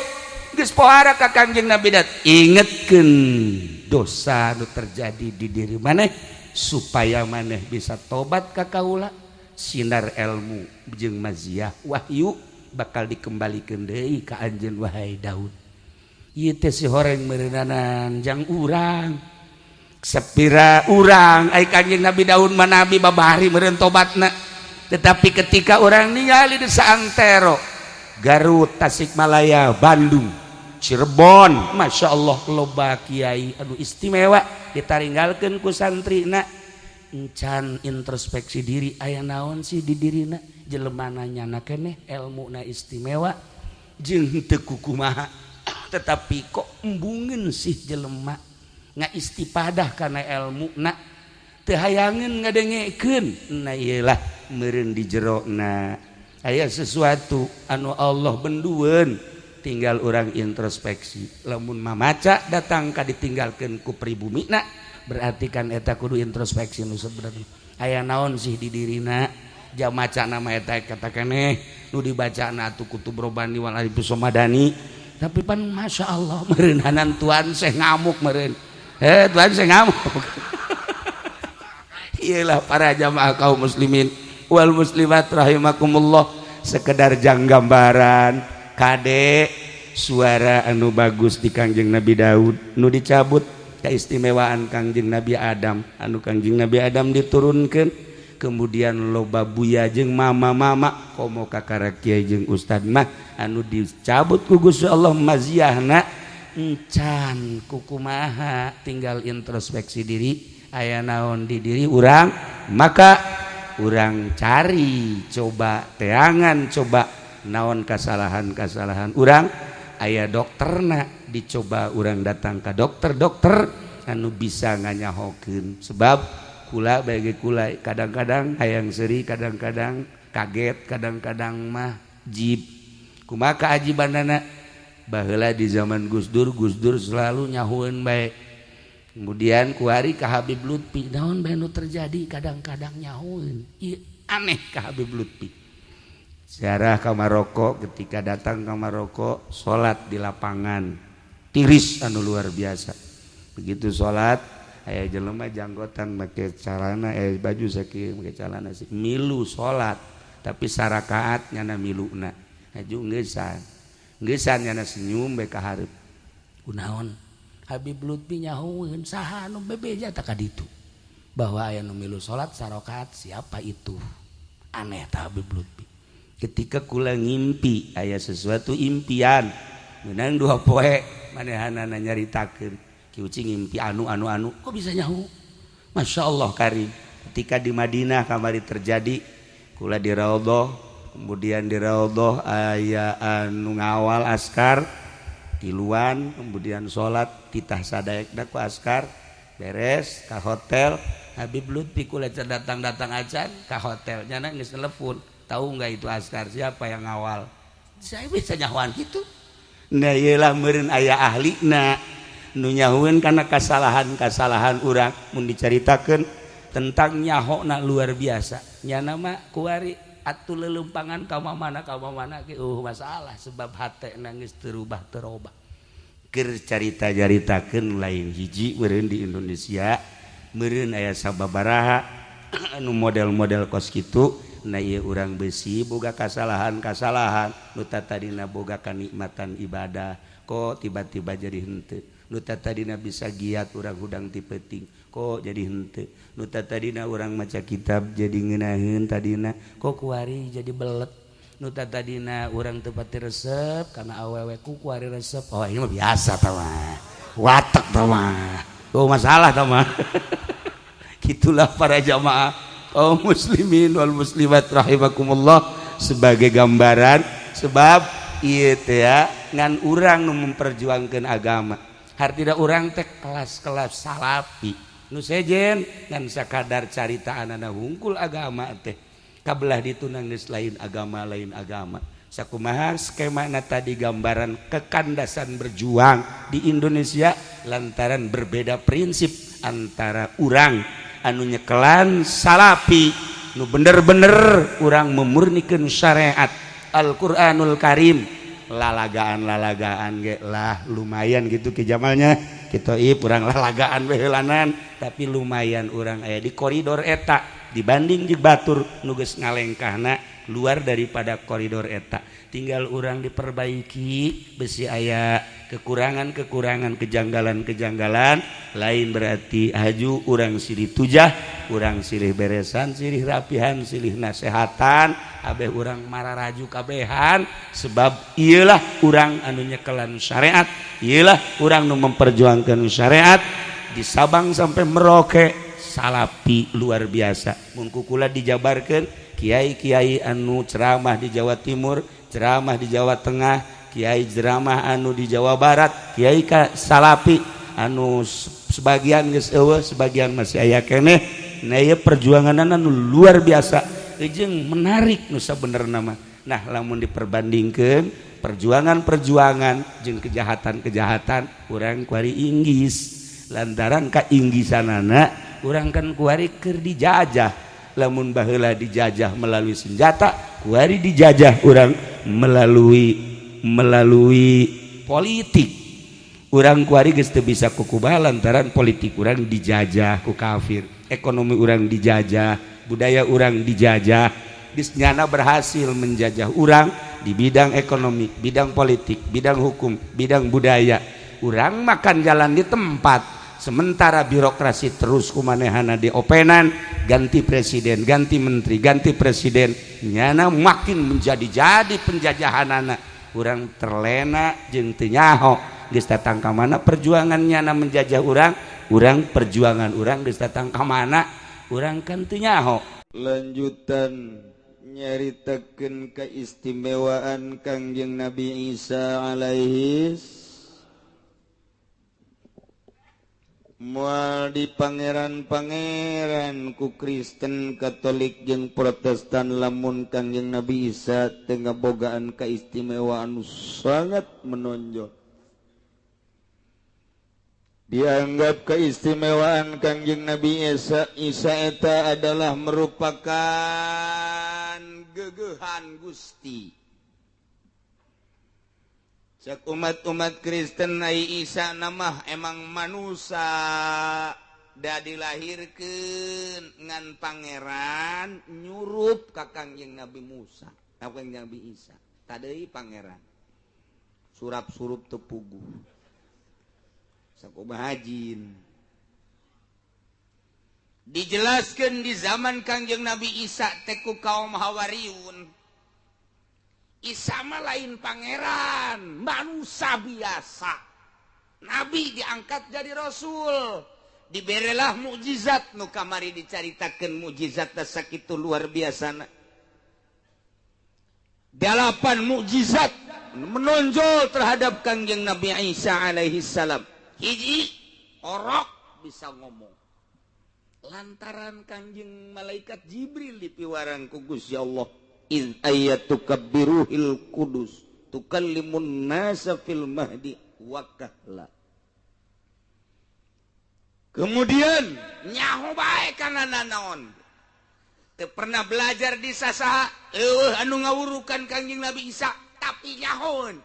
geus pohara ka Kangjeng Nabi Daud, ingetkeun dosa nu terjadi di diri maneh supaya maneh bisa tobat ka kaula. Sinar ilmu jeung maziah wahyu bakal dikembalikan deui ka anjeun, wahai Daud. Ieu teh si horeng meureunanan jang urang sepira urang. Ai Kanjeng Nabi Daud mah nabi, babari meureun tobatna. Tetapi ketika orang ningali di saantero Garut, Tasikmalaya, Bandung, Cirebon, Masya Allah, loba kiai anu istimewa ditaringgalkeun ku santrina, encan introspeksi diri aya naon sih di dirina. Jelema nyana keneh elmuna istimewa jeung teu kukumaha, tetapi kok embungeun sih jelema ngaistipadah kana elmu na, teu hayangeun ngadengekeun. Nah, iyalah meureun di jero na aya sesuatu anu Allah bendueun, tinggal orang introspeksi. Lamun mamaca datang ka ditinggalkeun ku pribumi na, berarti kan eta kudu introspeksi nu sebenarnya aya naon sih di dirina. Jam maca nama eta kata keneh nu dibacana atuh kutub robani wal arif somadani, tapi pan Masya Allah meureunanan tuan seh ngamuk meureun, eh tuan seh ngamuk. Iyalah, para jamaah kaum muslimin wal muslimat rahimakumullah, sekedar jang gambaran kade suara anu bagus di Kangjeng Nabi Daud nu dicabut, keistimewaan Kangjeng Nabi Adam anu Kangjeng Nabi Adam diturunkan, kemudian loba buya jeung mama-mama, komo kakara kiai jeung ustad mah anu dicabut ku Gusti Allah maziahna, encan kukumaha, tinggal introspeksi diri aya naon di diri urang. Maka urang cari, coba teangan, coba naon kesalahan-kesalahan urang. Aya dokterna, dicoba urang datang ke dokter-dokter anu bisa nganyahokeun. Sebab kula bagi kula kadang-kadang hayang seri, kadang-kadang kaget, kadang-kadang mah jib. Kumaha keajibanana, baheula di zaman Gus Dur, Gus Dur selalu nyahueun bae. Kemudian kuari ka Habib Lutfi, naon bae nu terjadi, kadang-kadang nyahueun. Ieu aneh ka Habib Lutfi. Ziarah ke Maroko, ketika datang ke Maroko salat di lapangan tiris anu luar biasa. Begitu salat, aya jelema janggotan, make calana, eh baju sakieu, make calana sih, milu salat, tapi sarakaat nyana miluna haju ngeusan ngeusan, nyana senyum bae ka hareup. Kunaon Habib Lutfi nyahueun, saha anu bebeja tak ka ditu bahwa aya nu milu salat sarakaat, siapa itu? Aneh ta Habib Lutfi. Ketika kula ngimpi aya sesuatu impian menang dua poe manehanana nyaritakeun Ki Uci ngimpi anu anu anu kok bisa nyaho. Masya Allah karim. Ketika di Madinah kamari terjadi kula di Raudhah, kemudian di Raudhah aya anu ngawal askar tiluan, kemudian salat titah sadaekna ku askar beres ka hotel. Habib Lutfi kula datang-datang acan ka hotel nyana geus telepon, tahu nggak itu askar siapa yang ngawal? Saya bisa nyahoan gitu. Nah ieu lah meureun aya ahlina nu nyahoeun kana kasalahan-kasalahan urang mun dicaritakeun tentang nyahona luar biasa. Nyana mah kuari atuh lelempangan ka mana ge masalah sebab hate geus terubah terobah. Keur carita caritakeun lain hiji meureun di Indonesia meureun aya sababaraha anu model-model kos kitu. Nah ieu urang besi boga kasalahan-kasalahan nu tadina boga kanikmatan ibadah kok tiba-tiba jadi henteu. Nu tadina bisa giat urang hudang ti peuting kok jadi henteu. Nu tadina urang maca kitab jadi ngeunaheun tadina kok kuari jadi belet. Nu tadina urang teu pati resep kana awewe ku kuari resep. Oh ini mah biasa tah mah, watek tah mah, oh masalah tah mah. Gitulah para jamaah kaum muslimin wal muslimat rahimakumullah sebagai gambaran sebab ieu teh ngan urang nu memperjuangkeun agama. Hartina urang teh kelas-kelas salafi nu sejen ngan sakadar caritaanana hungkul agama teh kabelah ditunang geus lain agama lain agama. Sakumaha skemana tadi gambaran kekandasan berjuang di Indonesia lantaran berbeda prinsip antara urang anu nyekelan salafi nu bener-bener urang memurnikeun syariat Al-Qur'anul Karim. Lalagaan-lalagaan ge lah lumayan gitu ki jamalnya kita urang lalagaan behelanan tapi lumayan urang aya di koridor eta dibanding di batur nu geus ngalengkahna luar daripada koridor eta. Tinggal urang diperbaiki besi aya kekurangan-kekurangan kejanggalan-kejanggalan lain berarti haju urang silih tujah urang silih beresan silih rapihan silih nasehatan abeh urang mararaju kabehan sebab iyalah urang anu nyekelan syariat, iyalah urang nu memperjuangkan syariat di Sabang sampai Merauke salapi luar biasa. Mun kukula dijabarkeun kiai-kiai anu ceramah di Jawa Timur, ceramah di Jawa Tengah, kiai ceramah anu di Jawa Barat, kiai ka salapi anu sebagian geus eueuh, sebagian masih aya keneh. Nah ieu perjuanganna anu luar biasa jeung menarik nu sabenerna mah. Nah lamun diperbandingkeun perjuangan-perjuangan jeung kejahatan-kejahatan urang kuari inggis lantaran ka inggisanana urang kan kuari keur dijajah. Lamun baheula dijajah melalui senjata, kuari dijajah urang melalui politik. Urang kuari geus teu bisa kukubaha lantaran politik urang dijajah ku kafir, ekonomi urang dijajah, budaya urang dijajah. Geus nyana berhasil menjajah urang di bidang ekonomi, bidang politik, bidang hukum, bidang budaya. Urang makan jalan di tempat, sementara birokrasi terus kumanehana diopenan, ganti presiden, ganti menteri, ganti presiden, nyana makin menjadi-jadi penjajahanana. Urang terlena jeung teu nyaho geus datang ka mana perjuangan nyana menjajah urang, urang perjuangan urang geus datang ka mana, urang kan teu nyaho. Lanjutan nyaritakeun keistimewaan Kangjeng Nabi Isa alaihi mual di pangeran-pangeran ku Kristen, Katolik jeung Protestan lamun Kangjeng Nabi Isa teu ngabogaan keistimewaan sangat menonjol. Dianggap keistimewaan Kangjeng Nabi Isa eta adalah merupakan gegehan Gusti. Cek umat-umat Kristen ai Isa namah emang manusa da dilahirkeun ngan pangeran nyurup ka Kangjeng Nabi Musa, ka Kangjeng Nabi Isa. Tadeuy pangeran. Surap-surup teu puguh. Sakumaha jin. Dijelaskeun di zaman Kangjeng Nabi Isa teh ku kaum Hawariun. Isa mah lain pangeran, manusia biasa. Nabi diangkat jadi rasul, diberelah mukjizat nu kamari dicaritakeun mukjizat sakitu luar biasana. 8 mukjizat menonjol terhadap Kangjeng Nabi Isa alaihi salam. Hiji, orok bisa ngomong. Lantaran Kangjeng malaikat Jibril dipiwarang ku Gusti Allah, iz ayatuka biruhil kudus tukallimun nasa fil mahdi wa kahla. Kemudian nyaho bae kana nanaon. Teu pernah belajar di sasaha, eueuh anu ngawurukan Kangjeng Nabi Isa, tapi nyahoeun.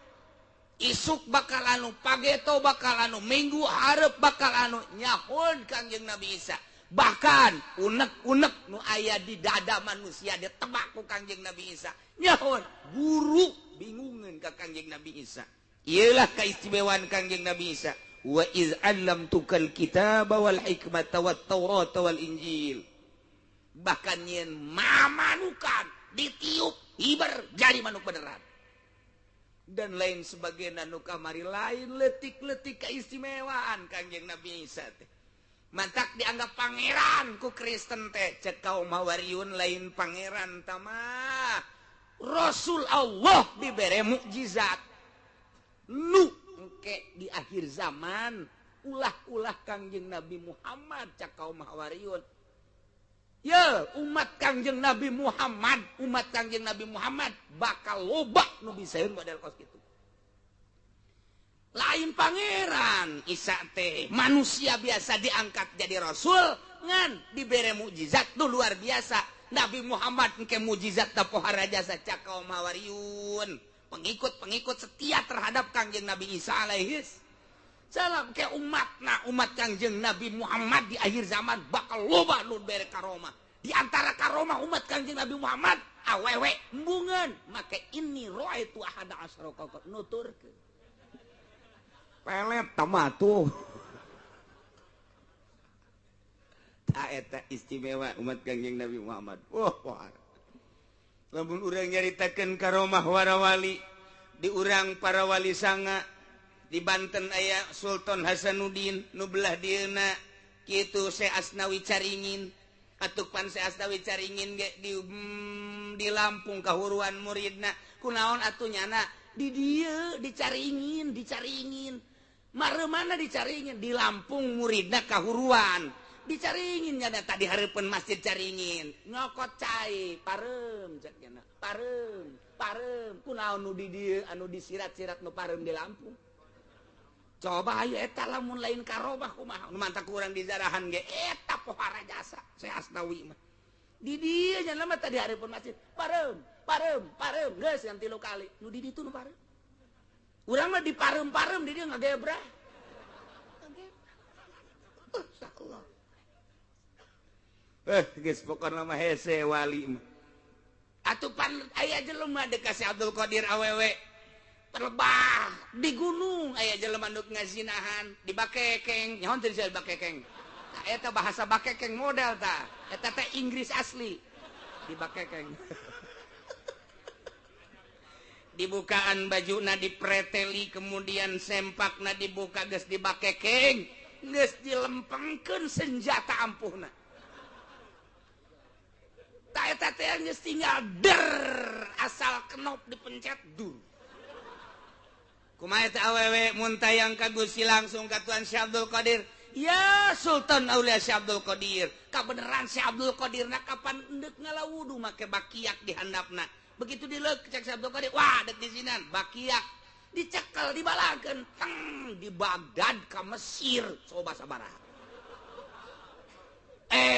Isuk bakal anu, pageto bakal anu, minggu hareup bakal anu, nyahoeun Kangjeng Nabi Isa. Bahkan unek-unek nu aya di dada manusia ditebak ku Kangjeng Nabi Isa. Nyahoeun, guru bingungeun ka Kangjeng Nabi Isa. Ieulah kaistimewaan Kangjeng Nabi Isa. Wa iz 'allamtukal kitaba wal hikmata wat taurata wal injil. Bahkan nyeun mamanukan ditiup hiber jadi manuk beneran. Dan lain sebagainya nu kamari lain letik-letik keistimewaan Kangjeng Nabi Isa teh. Mantak dianggap pangeran ku Kristen teh, cek kaum Hawariyun lain pangeran tamah. Rasul Allah dibere mukjizat. Nu engke di akhir zaman ulah-ulah Kangjeng Nabi Muhammad cek kaum Hawariyun. Ya, umat Kangjeng Nabi Muhammad, umat Kangjeng Nabi Muhammad bakal loba nu bisaeun model kos kitu. Lain pangeran Isa teh, manusia biasa diangkat jadi rasul ngan dibere mukjizat nu luar biasa. Nabi Muhammad engke mukjizat da pohara jasa cak kaum Hawariyun, pengikut-pengikut setia terhadap Kangjeng Nabi Isa alaihi salam. Ke umatna umat Kangjeng Nabi Muhammad di akhir zaman bakal loba nu bere karomah. Di antara karomah umat Kangjeng Nabi Muhammad awewe embungeun make ini roaitu ahada asyara kaukab nuturkeun. Pelet tamatuh. Ta eta istimewa umat Kangjeng Nabi Muhammad. Wah, wah. Lamun urang nyaritakeun karomah warawali di urang para wali sanga di Banten aya Sultan Hasanuddin nu belah dieuna kitu Syekh Asnawi Caringin. Atuh pan Syekh Asnawi Caringin ge di Lampung kahuruan muridna. Kunaon atuh nyana di dieu dicaringin, dicaringin. Mare mana dicaringin? Di Lampung muridna kahuruan. Dicaringin nyana tadi hareupeun masjid Caringin. Nyokot cai, pareum cek nyana. Pareum, pareum. Kunaon nu di dieu anu disirat-sirat nu pareum di Lampung? Coba ayo eta lamun lain karomah kumaha. Nu mantak urang di zarahan ge eta pohara jasa Syekh Asnawi mah. Di dieu nya mah tadi hareupeun masjid. Pareum, pareum, pareum geus yang 3 kali. Nu di ditu nu pareum. Urang mah dipareum-pareum di dieu ngagebrah. Ngagebrah. Insyaallah. Geus pokona mah hese wali mah. Atuh pan aya jelema deuk ka Syekh Abdul Qadir awewe. Terbah di gunung aya jelema nu ngazinahan di bakekeng. Nyaho teu disebut bakekeng. Tah eta bahasa bakekeng model tah. Eta teh Inggris asli. Di bakekeng. Dibukaan bajuna dipreteli kemudian sempakna dibuka geus di bakekeng, geus dilempengkeun senjata ampuhna. Tah eta teh geus tinggal der asal kenop dipencet dur. Kumaha teh awewe mun tayang ka Gusti langsung ka Tuan Syekh Abdul Qadir. Ya Sultan Aulia Syekh Abdul Qadir, kabeneran Syekh Abdul Qadirna kapan endek ngalawudu make bakiak di handapna. Begitu dileuk cek Syekh Abdul Qadir, wah dek disinan bakiak dicekel dibalangkeun teng di Baghdad ka Mesir coba sabaraha.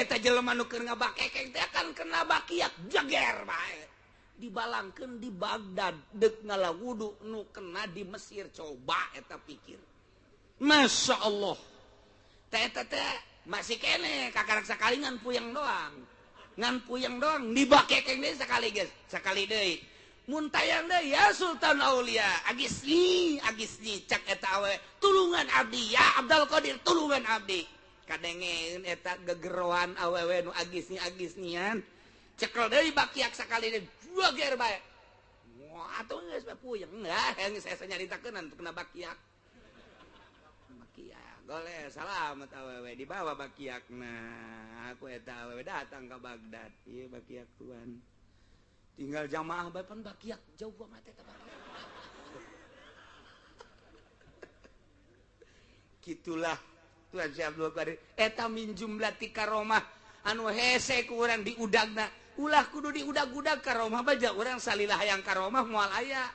Teh jelema nu keur ngabakekeng teh kan kena bakiak jeger bae. Dibalangkeun di Baghdad dek ngalawudu nu kena di Mesir coba eta pikir. Masya Allah. Teh teh teh masih kene kakarak sakali ngan puyeng doang. Ngan puyeng doang dibakekeng deui sakali geus, sakali deui. Mun tayang deui ya Sultan Aulia, agisni agisni cak eta awe tulungan abdi ya Abdul Qadir tulungan abdi. Kadengeun eta gegeroan awewe nu agisni agisnian. Cekel deui bakiak sakali deui juager bae. Moal atuh geus bae puyeng. Nah, geus saya nyaritakeun atuh kena bakiak. Bakiak goleh salamet awewe dibawa bakiakna. Aku eta awewe datang ke Baghdad. Ieu bakiak tuan. Tinggal jamaah bae pan bakiak jauh banget eta bakiak. Gitulah Tuhan Syekh Abdul Qadir eta min jumlati karomah anu hese ku urang diudagna ulah kudu diudag-udag karomah baja urang salilah hayang karomah moal aya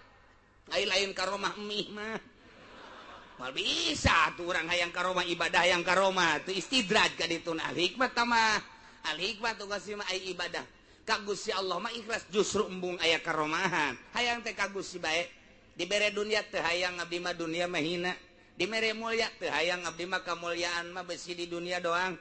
ai lain karomah mih mah moal bisa tuh urang hayang karomah ibadah hayang karomah teu istidraj ka ditu al hikmah mah al hikmah tugas mah ai ibadah ka Gusti Allah mah ikhlas justru embung aya karomahan hayang teh ka Gusti bae dibere dunia teu hayang abdi mah dunia mah hina dibere mulia teu hayang abdi mah kamuliaan mah besi di dunia doang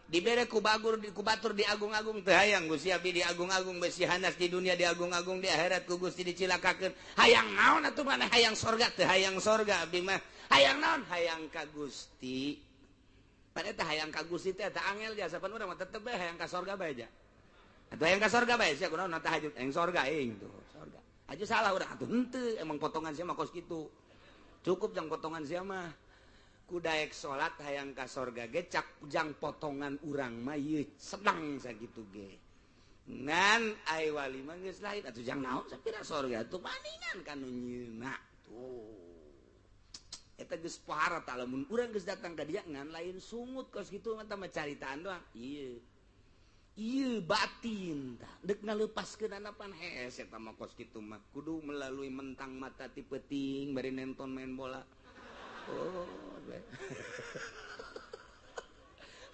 dibere ku bagur ku batur diagung-agung teu hayang Gusti abdi diagung-agung besi hanas di dunia diagung-agung di akhirat ku Gusti dicilakakeun hayang naon atuh maneh hayang sorga teu hayang sorga abdi mah hayang naon hayang ka Gusti pan eta hayang ka Gusti teh eta angel jasa pan urang mah tetep bae hayang ka sorga bae ja atuh hayang ka sorga bae sia kunaon tahajud hayang sorga aing tuh sorga aju salah urang atuh henteu emang potongan sia mah kos kitu cukup jang potongan sia mah ku daek salat hayang ka sorga ge cak jang potongan urang mah ieu sedang sakitu ge ngan ai wali mah geus lain atuh jang naon sapira sorga tuh paningan ka nu nyeuna tuh eta geus pohara tah lamun urang geus datang ka dia ngan lain sungut kos kitu mah mah caritaan doang ieu ieu batin tah deuk ngalepaskeun pan hese eta mah kos kitu mah kudu melalui mentang mata ti peuting bari nonton main bola oh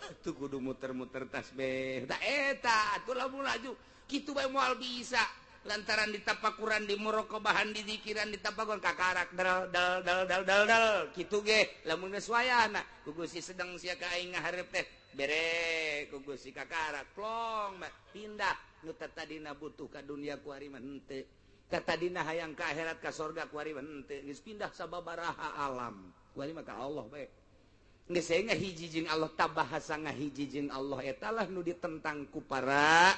atuh kudu muter-muter tasbih tah eta atuh lamun laju kitu bae moal bisa lantaran ditapakuran di muraqabahan di zikiran ditapakuran kakarak dal dal dal dal dal dal kitu ge lamun geus wayahna ku Gusti sedang sia ka aing ngahareup teh bere ku Gusti kakarak plong pindah nu tadina butuh ka dunia ku ari mah henteu tadina hayang ka akhirat ka sorga ku ari mah henteu geus pindah sababaraha alam ku ari mah ka Allah bae geus saya ngahiji jeung Allah tabahasa ngahiji jeung Allah eta lah nu ditentang ku para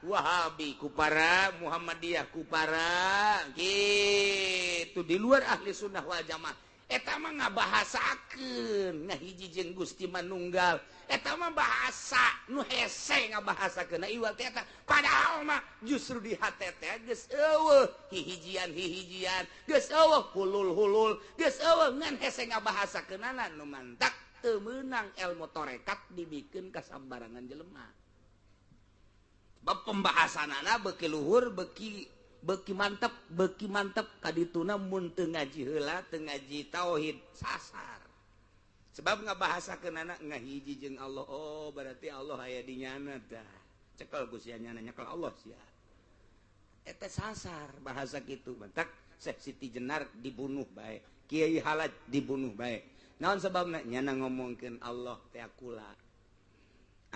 Wahabi, ku para Muhammadiyah, ku para gitu di luar ahli sunnah wal jamaah eta mah ngabahasakeun ngahiji jeung Gusti manunggal eta mah bahasa nu hese ngabahasakeun iwal teh eta padahal mah justru di hate teh geus eueuh hihijian-hihijian geus eueuh hulul-hulul geus eueuh ngan hese ngabahasakeunana nu mantak teu meunang ilmu tarekat dibikeun ka sambarangan jelema. Bab pembahasanana beuki luhur beuki mantep kadituna mun teu ngaji heula teu ngaji tauhid sasar. Sebab ngabahasakeunana ngahiji jeung Allah oh berarti Allah aya di nyana tah. Cekel ku sia nyana nyekel Allah sia. Eta sasar bahasa kitu mantak Syekh Siti Jenar dibunuh bae, Kiai Halaj dibunuh bae. Naon sababna nyana ngomongkeun Allah teh kula.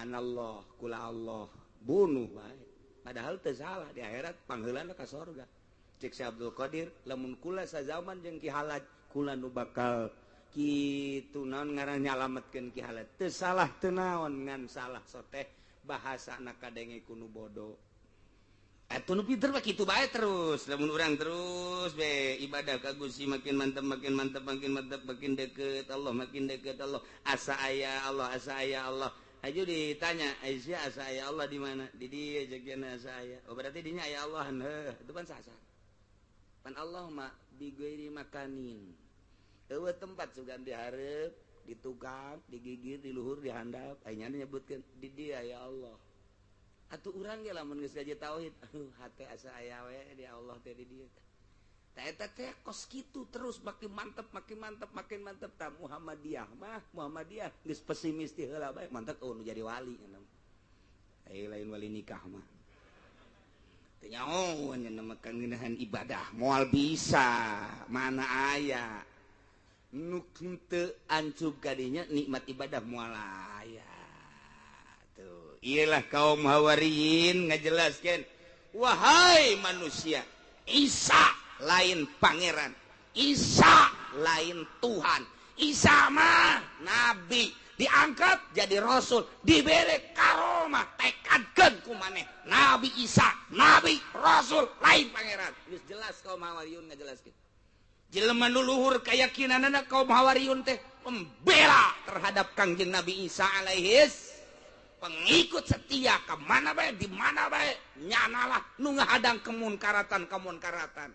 Anallah kula Allah bunuh bae. Padahal teu salah di akhirat pangheulana ka sorga. Cek Syekh Abdul Qadir lamun kula sazaman jeung Ki Halaj kula nu bakal kitu naon ngaran nyalametkeun Ki Halaj. Teu salah teu naon ngan salah soteh bahasana kadenge ku nu bodoh. Atuh nu pinter mah kitu bae terus lamun urang terus be ibadah ka Gusti makin mantep makin mantep makin mantep makin deket Allah makin deket Allah asa aya Allah asa aya Allah. Aju ditanya Aisyah asa aya Allah di mana? Di dieu jeung asa aya. Oh berarti dinya aya Allah heuh itu pan sasar. Pan Allah mah bi ghairi makanin. Eueuh tempat sugan dihareup, ditukang, digigir, di luhur, di handap, aya nyebutkeun di dieu aya Allah. Atuh urang ge lamun geus gaji tauhid, aduh hate asa aya we di Allah teh di dieu. Tah eta teh kos kitu terus makin mantep makin mantep makin mantep tah Muhammadiyah mah Muhammadiyah geus pesimis ti heula bae mantep oh nu jadi wali nya. Ai lain wali nikah mah. Teu nyaho nya mah ngeunahan ibadah moal bisa mana aya nu teu ancub kadinya nikmat ibadah moal aya. Tuh iyalah kaum Hawariyin ngajelaskeun wahai manusia Isa lain pangeran, Isa lain Tuhan, Isa mah nabi diangkat jadi rasul, diberi karomah. Pokona tekadkeun ku maneh Nabi Isa, Nabi Rasul lain pangeran. Geus jelas kaum Hawariyun ngajelaskeun. Jelema nu luhur keyakinanana kaum Hawariyun teh pembela terhadap Kangjeng Nabi Isa alaihis, pengikut setia ke mana bae di mana bae nyanalah nu ngahadang kemunkaratan-kemunkaratan.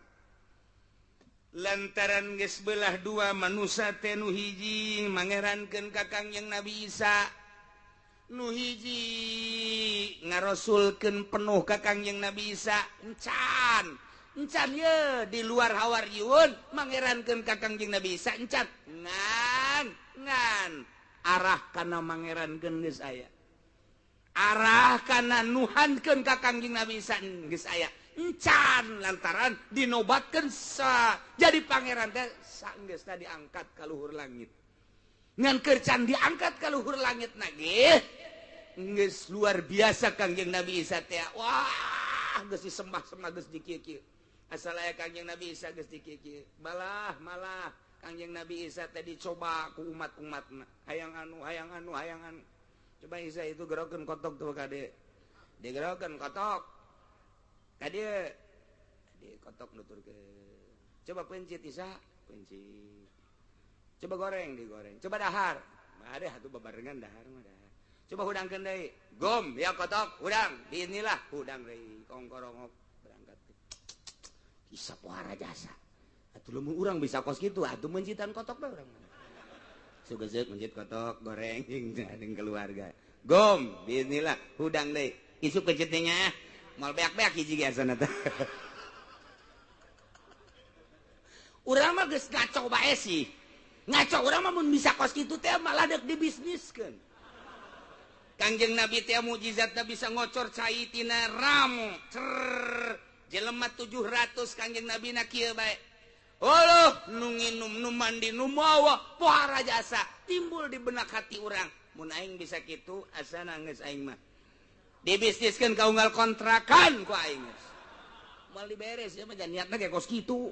Lantaran geus belah dua manusia teh nu hiji mangerankeun ka Kangjeng Nabi Isa, nu hiji ngarosulkeun penuh ka Kangjeng Nabi Isa. Encan encan ye di luar Hawariyun mangerankeun ka Kangjeng Nabi Isa encan ngan ngan arah kana mangerankeun geus aya, arah kana nuhankeun ka Kangjeng Nabi Isa geus aya. Encan lantaran dinobatkeun sa jadi pangeran teh saenggeusna diangkat ka luhur langit. Ngan keur can diangkat ka luhur langit na ge geus luar biasa Kangjeng Nabi Isa teh. Wah, geus disembah-sembah geus dikieu-kieu. Asal aya Kangjeng Nabi Isa geus dikieu-kieu. Malah malah Kangjeng Nabi Isa teh dicoba ku umat-umatna. Hayang anu, hayang anu, hayang anu. Coba Isa itu gerokeun kotok tuh kade. Digerokeun kotok. Kade di kotok nuturkeun. Coba pencit Isa, pencit. Coba goreng, digoreng. Coba dahar. Ada atuh babarengan dahar mah dahar. Coba hudangkeun deui. Gom ya kotok, hudang. Inilah hudang deui kongkorongok berangkat. Isa pohara jasa. Atuh lamun urang bisa kos kitu, atuh mencitan kotok bae urang. Sugezeuk mencit kotok goreng jeung keluarga. Gom, bismillah, hudang deui. Isuk pencitnya moal beak-beak hiji ge asana teh. Urang mah geus ngaco bae sih. Ngaco urang mah mun bisa kos kitu teh malah deuk dibisniskeun. Kangjeng Nabi teh mukjizatna bisa ngocor cai tina ramu. Cer jelema 700 Kangjeng Nabi na kieu bae. Oloh nu nginum nu mandi nu mawa pohara jasa timbul di benak hati urang. Mun aing bisa kitu asana geus aing mah. Dibisniskeun ka unggal kontrakan ku aing geus. Moal diberes ya mah niatna ge kos kitu.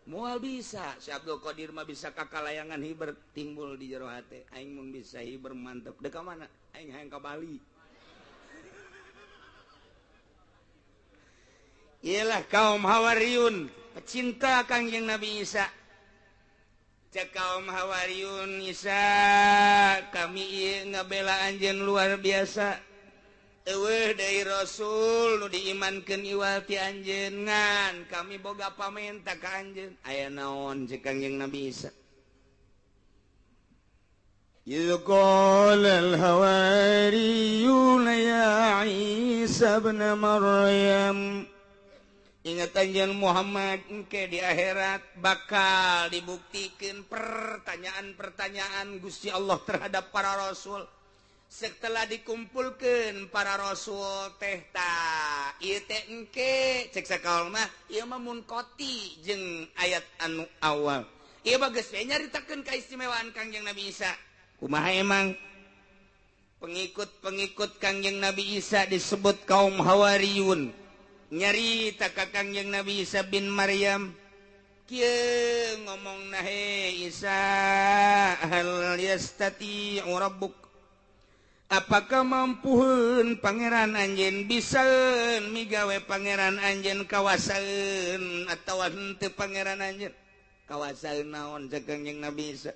Moal bisa. Si Abdul Qadir mah bisa kakalayangan hiber timbul di jero hate. Aing mun bisa hiber mantep. Deuk ka mana? Aing hayang ka Bali. Iyalah kaum Hawariyun pecinta Kangjeng Nabi Isa. Cek kaum Hawariyun Isa kami ieu ngabela anjeun luar biasa. Eueuh deui Rasul nu diimankeun iwal ti anjeun ngan kami boga pamenta ka anjeun. Aya naon cek Kangjeng Nabi Isa? إذ قال الحواريون يا عيسى ابن مريم. Ingat anjeun Muhammad engke di akhirat bakal dibuktikan pertanyaan-pertanyaan Gusti Allah terhadap para rasul. Setelah dikumpulkan para rasul teh ta ieu teh engke cek sakaol mah ieu mah mun koti jeung ayat anu awal. Ieu mah geus we nyaritakeun kaistimewaan Kangjeng Nabi Isa. Kumaha emang pengikut-pengikut Kangjeng Nabi Isa disebut kaum Hawariyun. Nyarita ka Kangjeng Nabi Isa bin Maryam kieu ngomongna, he Isa, hal yastati'u rabbuk, apakah mampuheun pangeran anjeun bisaeun migawe pangeran anjeun kawasaeun atawa henteu pangeran anjeun kawasaeun naon cek Kangjeng Nabi Isa?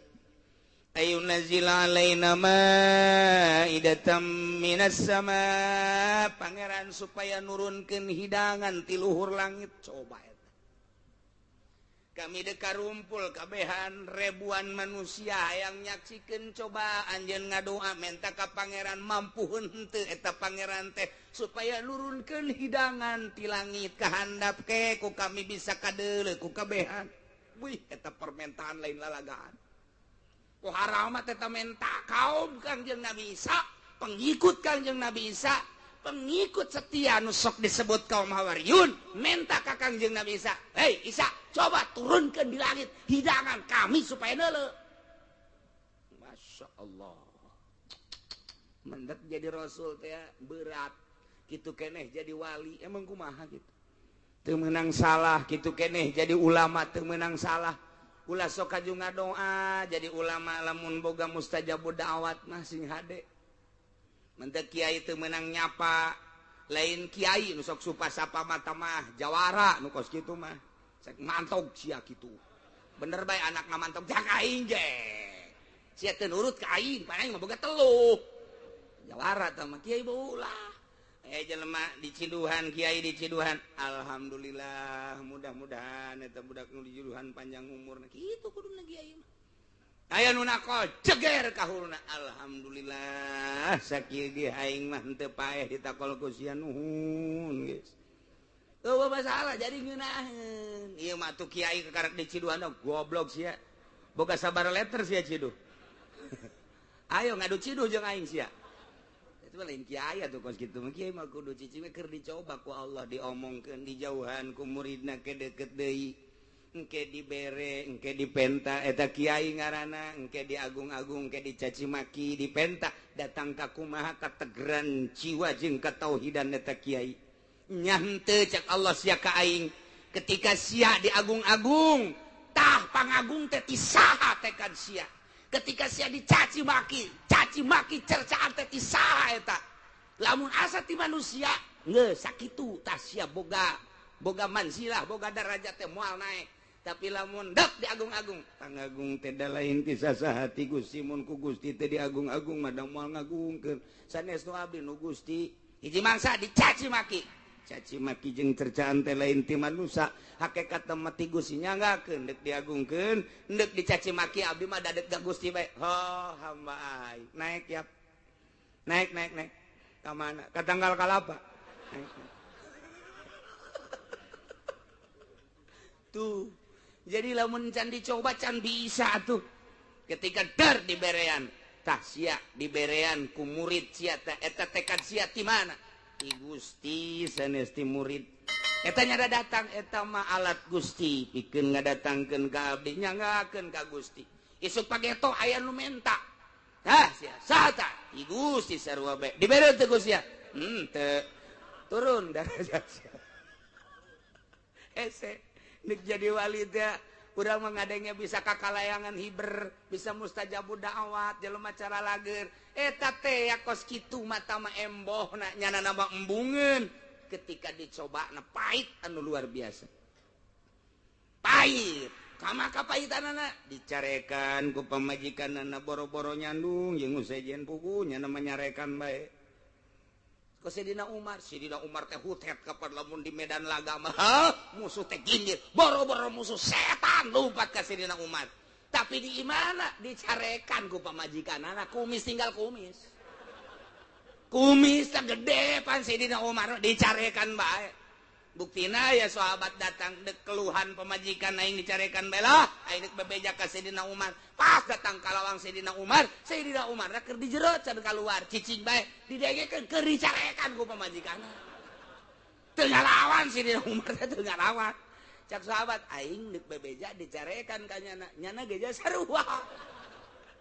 Ayunazil alaina ma'idatan minas sama, pangeran supaya nurunkeun hidangan ti luhur langit. Coba eta kami deka rumpul kabehan ribuan manusia yang nyaksikeun, coba anjeun ngadoa menta ka pangeran mampuheun henteu eta pangeran teh supaya nurunkeun hidangan ti langit ka handap ke ku kami bisa kadeuleu ku kabehan. Wih eta permintaan lain lalagaan. Ku haramat eta menta kaum Kangjeng Nabi Isa, pengikut Kangjeng Nabi Isa, pengikut setia nu sok disebut kaum Hawariyun, menta ka Kangjeng Nabi Isa, "Hei Isa, coba turunkan di langit hidangan kami supaya neuleuh." Masya Allah. Mendet jadi rasul teh berat, kitu keneh jadi wali emang kumaha gitu. Teu meunang salah kitu keneh jadi ulama teu meunang salah. Ulah sok kaju ngadoa jadi ulama lamun boga mustajabud da'wat mah sing hade. Mentek kiai teu meunang nyapa, lain kiai nu sok supa sapa mata mah jawara nu kos kitu mah. Sek mantog sia kitu. Bener bae anakna mantog jak aing ge. Sia teu nurut ka aing, pan aing mah boga teluh. Jawara tah mah kiai beulah. Jelema diciduhan, kiai diciduhan. Alhamdulillah, mudah-mudahan eta budak nu diciduhan panjang umurna. Kitu kuduna kiai mah. Aya nu nakol ceger ka huluna. Alhamdulillah, sakieu ge aing mah henteu paeh ditakol ku sia nuhun geus. Eueuh masalah jadi ngeunaheun. Ieu mah atuh kiai kakarek diciduhan goblok sia. Boga sabar letter sia ciduh. Ayo ngadu ciduh jeung aing sia. Itu lain kiai atuh kos kitu mah kiai mah kudu cicing keur dicoba ku Allah diomongkeun dijauhan ku muridna ke deket deui. Engke dibere, engke dipenta eta kiai ngaranna, engke diagung-agung, engke dicaci maki, dipenta datang ka kumaha kategeran jiwa jeung katauhidan eta kiai. Nya henteu cek Allah sia ka aing ketika sia diagung-agung, tah pangagung teh ti saha tekad sia. Ketika sia dicaci maki, caci maki cercaan teh ti saha eta. Lamun asa ti manusia, geus sakitu tah sia boga boga manzilah, boga darajat teh moal naek. Tapi lamun dek diagung-agung, pangagung teh da lain ti saha ti Gusti mun ku Gusti teh diagung-agung mah da moal ngagungkeun. Sanes nu abdi nu Gusti. Hiji mangsa dicaci maki. Caci maki jeung cercaan teh lain ti manusa, hakekat mah ti Gusti nyanggakeun deuk diagungkeun, deuk dicaci maki abdi mah dadek ka Gusti bae. Ho hamba aing. Naik yap. Naik naik naik. Ka mana? Ka tanggal kalapa. Naik. Tuh. Jadi lamun can dicoba can bisa tuh. Ketika dar diberean, tah sia diberean ku murid sia teh eta tekad sia ti mana? Ti Gusti sanes ti murid. Eta nyada datang eta mah alat Gusti pikeun ngadatangkeun ka abdi nyanggakeun ka Gusti. Isuk pageto aya nu menta. Hah sia saha tah? Ti Gusti sarua bae. Dibere teu Gusti sia? Teu. Turun darajat sia. Hese nek jadi wali teh urang mah ngadengnya bisa kakalayangan hiber, bisa mustajabud da'wat, jelema cara lager. Eta teh ya kos kitu mata mah embohna nyana nama embungeun ketika dicoba na pahit anu luar biasa. Pahit, kama kapahitanana dicarekan ku pamajikanana boro-boro nyandung jeung sejen pugu nyana mah nyarekan bae. Ku Sidina Umar, Sidina Umar teh hutet kapan lamun di medan laga mah musuh teh gindir, boro-boro musuh setan lompat ka Sidina Umar. Tapi di imana dicarekan ku pamajikanana, kumis tinggal kumis. Kumis teh gede pan Sidina Umar dicarekan bae. Buktina ya sahabat datang dek keluhan pamajikan aing dicarekan bae lah, aing dek bebeja ka Sidina Umar. Pas datang ka lawang Sidina Umar, Sidina Umar keur di jero can kaluar, cicing bae didengekeun keur dicarekan ku pamajikanna. Teu ngalawan Sidina Umar teh teu ngalawan. Cak sahabat aing dek bebeja dicarekan ka nyana, nyana ge sarua.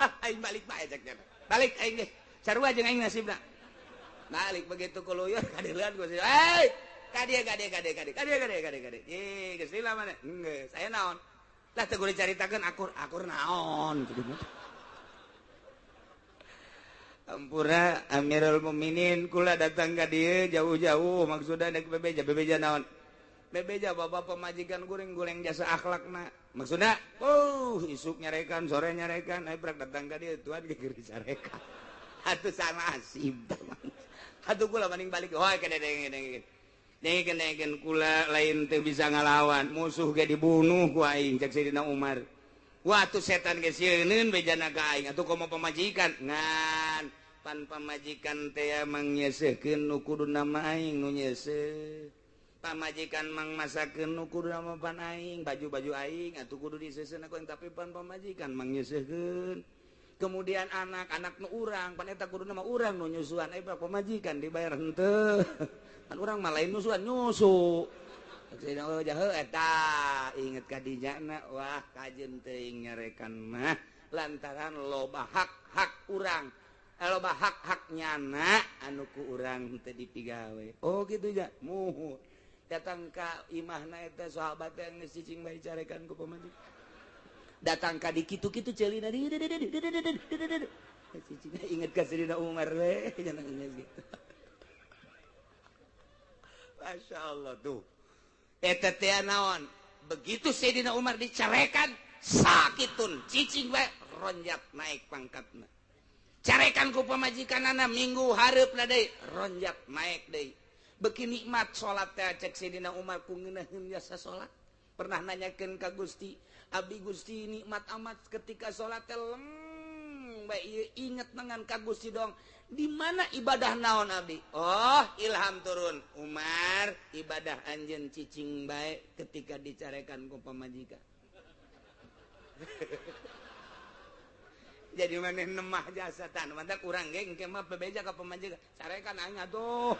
Ah aing balik bae cak nyana. Balik aing ge, sarua jeung aing nasibna. Balik begitu kuluyur kadeuleun ku Sidina. Hei! Kade kade kade kade kade kade kade kade. Ye, geus lila mana? Geus, aya naon? Lah teu kudu dicaritakeun akur, akur naon kitu. Ampura Amirul Mukminin kula datang ka dieu jauh-jauh maksudna dek bebeja, bebeja naon? Bebeja bapak pamajikan guring-guring jasa akhlakna. Maksudna, isuk nyarekan, sore nyarekan, aya prak datang ka dieu tuan ge keur dicarekan. Atuh sama asib. Atuh kula mending balik. Hoy kade denge-denge. Dengekeun kula lain teu bisa ngalawan, musuh ge dibunuh ku aing cek Sidina Umar. Wah atuh setan ge sieuneun bejana ka aing, atuh komo pamajikan ngan pan pamajikan teh mangnyeseukeun nu kuduna mah aing nu nyeuseuh. Pamajikan mangmasakeun nu kuduna mah pan aing, baju-baju aing atuh kudu diseuseun ku aing tapi pan pamajikan mangnyeseukeun. Kemudian anak-anak nu urang pan eta kuduna mah urang nu nyusuan, eh pamajikan dibayar henteu. Pan urang mah lain nyusuan nyusu. Jahe eta inget ka dinyana wah kajeun teuing nyarekan mah lantaran loba hak-hak urang, loba hak-hak nyana anu ku urang teu dipigawe. Oh kitu ja muhun. Datang ka imahna eta sahabat yang geus cicing bae carekan ku pamajikan. Datang ka di kitu-kitu ceulina. Cicingnya inget ka Sayyidina Umar we jangan gitu. Masya Allah tuh. Eta teh naon? Begitu Sayyidina Umar dicarekan sakitun cicing we ronjat naik pangkatna. Carekan ku pamajikanana minggu hareupna deui ronjat naik deui. Beuki nikmat salat teh cek Sayyidina Umar ku ngeunaheun jasa salat. Pernah nanyakeun ka Gusti, abdi Gusti nikmat amat ketika salat teh leng bae inget dengan ka Gusti dong. Di mana ibadah naon abdi? Oh, ilham turun. Umar, ibadah anjeun cicing bae ketika dicarekan ku pamajikan. Jadi maneh nemah jasa tan, mantak urang ge engke mah bebeja ka pamajikan. Carekan aing atuh.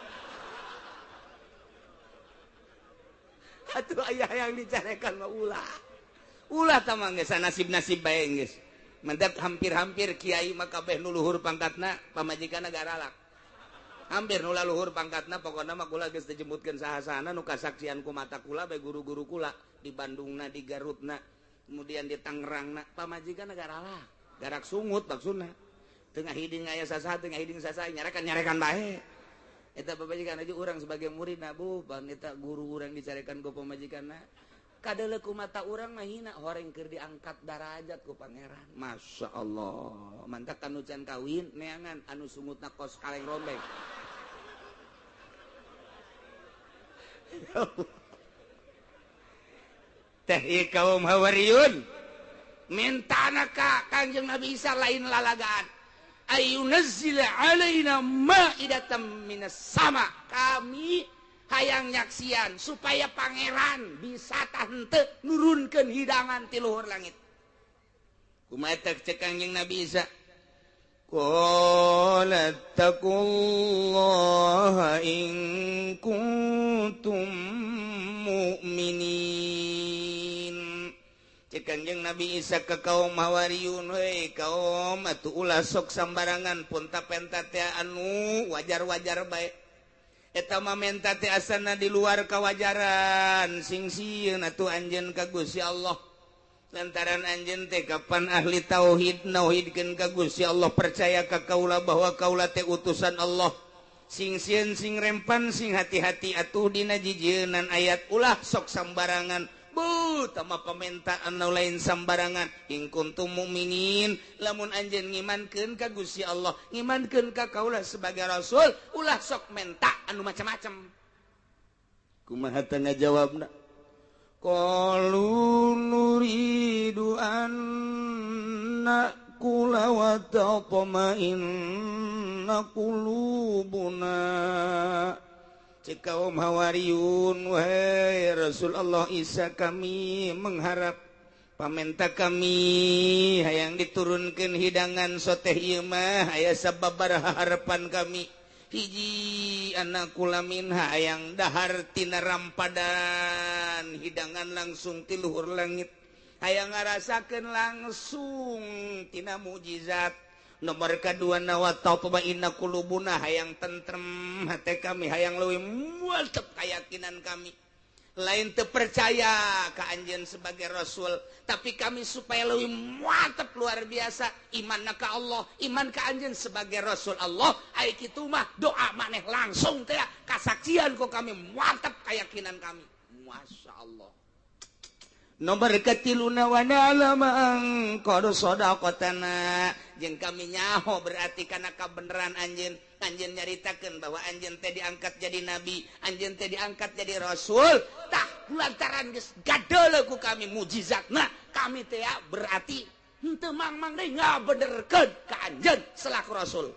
Atuh aya yang dicarekan mah ulah. Ulah tah mah geus nasib-nasib bae geus. Mendak hampir-hampir kiai mah kabeh nu luhur pangkatna pamajikanna garalak. Hampir nu luhur pangkatna pokona mah kula geus dijemputkeun saha-sahana nu kasaksian ku mata kula bae guru-guru kula di Bandungna, di Garutna, kemudian di Tangerangna pamajikanna garalak. Garak sungut maksudna. Tengah hiding aya sasaha, tengah hiding sasaha nyarekan-nyarekan bae. Eta pamajikan aja urang sebagai murid na bu, ban eta guru urang dicarekan ku pamajikanna. Kadeuleu ku mata urang mah hina horeng keur diangkat darajat ku pangeran. Masya Allah. Mantak anu can kawin neangan anu sungutna kos kaleng rombeng. Teh ieu kaum Hawariyun mintana ka Kangjeng Nabi Isa lain lalagaan. Ayunazzila alaina ma'idatan minas sama. Kami hayang nyaksian supaya pangeran bisa tante nurunkeun hidangan ti luhur langit. Kumaha cek Kangjeng Nabi Isa? Qala taqullaha in kuntum mu'minin. Cek Kangjeng Nabi Isa ka kaum Hawariyun, heuy kaum atuh ulah sok sambarangan punta-penta teh anu wajar-wajar bae. Eta mah menta teh asana di luar kawajaran sing sieun atuh anjeun ka Gusti Allah. Lantaran anjeun teh kapan ahli tauhid nauhidkeun ka Gusti Allah, percaya ka kaula bahwa kaula teh utusan Allah. Sing sieun sing rempan sing hati-hati atuh dina jijieunnan ayat ulah sok sambarangan. Bu tama pamentaan nu lain sambarangan. In kuntum mukminin, lamun anjeun ngimankeun ka Gusti Allah, ngimankeun ka kaula sebagai rasul, ulah sok menta anu macam-macam. Kumaha teh ngajawabna? Qalu nuridu an na'kula wa tatma'inna qulubuna. Cek kaum Hawariyun, wahai Rasul Allah Isa, kami mengharap pamenta kami hayang diturunkeun hidangan soteh ieu mah aya sababaraha harapan kami. Hiji anak kula minha hayang dahar tina rampadan hidangan langsung ti luhur langit, hayang ngarasakeun langsung tina mukjizat. Nomor kedua nawa tatma'inna qulubuna hayang tentrem hate kami, hayang leuwih mantep keyakinan kami. Lain teu percaya ka anjeun sebagai rasul, tapi kami supaya leuwih mantep luar biasa imanna ka Allah, iman ka anjeun sebagai rasul Allah. Ai kitu mah doa maneh langsung teh kasaksian ku kami mantep keyakinan kami. Masya Allah. Nomor ketiluna wa na'lama an qad sadaqatana, jeung kami nyaho berarti kana kabeneran anjeun. Anjeun nyaritakeun bahwa anjeun teh diangkat jadi nabi, anjeun teh diangkat jadi rasul. Tah lantaran geus gadeuleu ku kami mujizatna, kami teh berarti henteu mang-mang deui ngabenerkeun ka anjeun selaku rasul.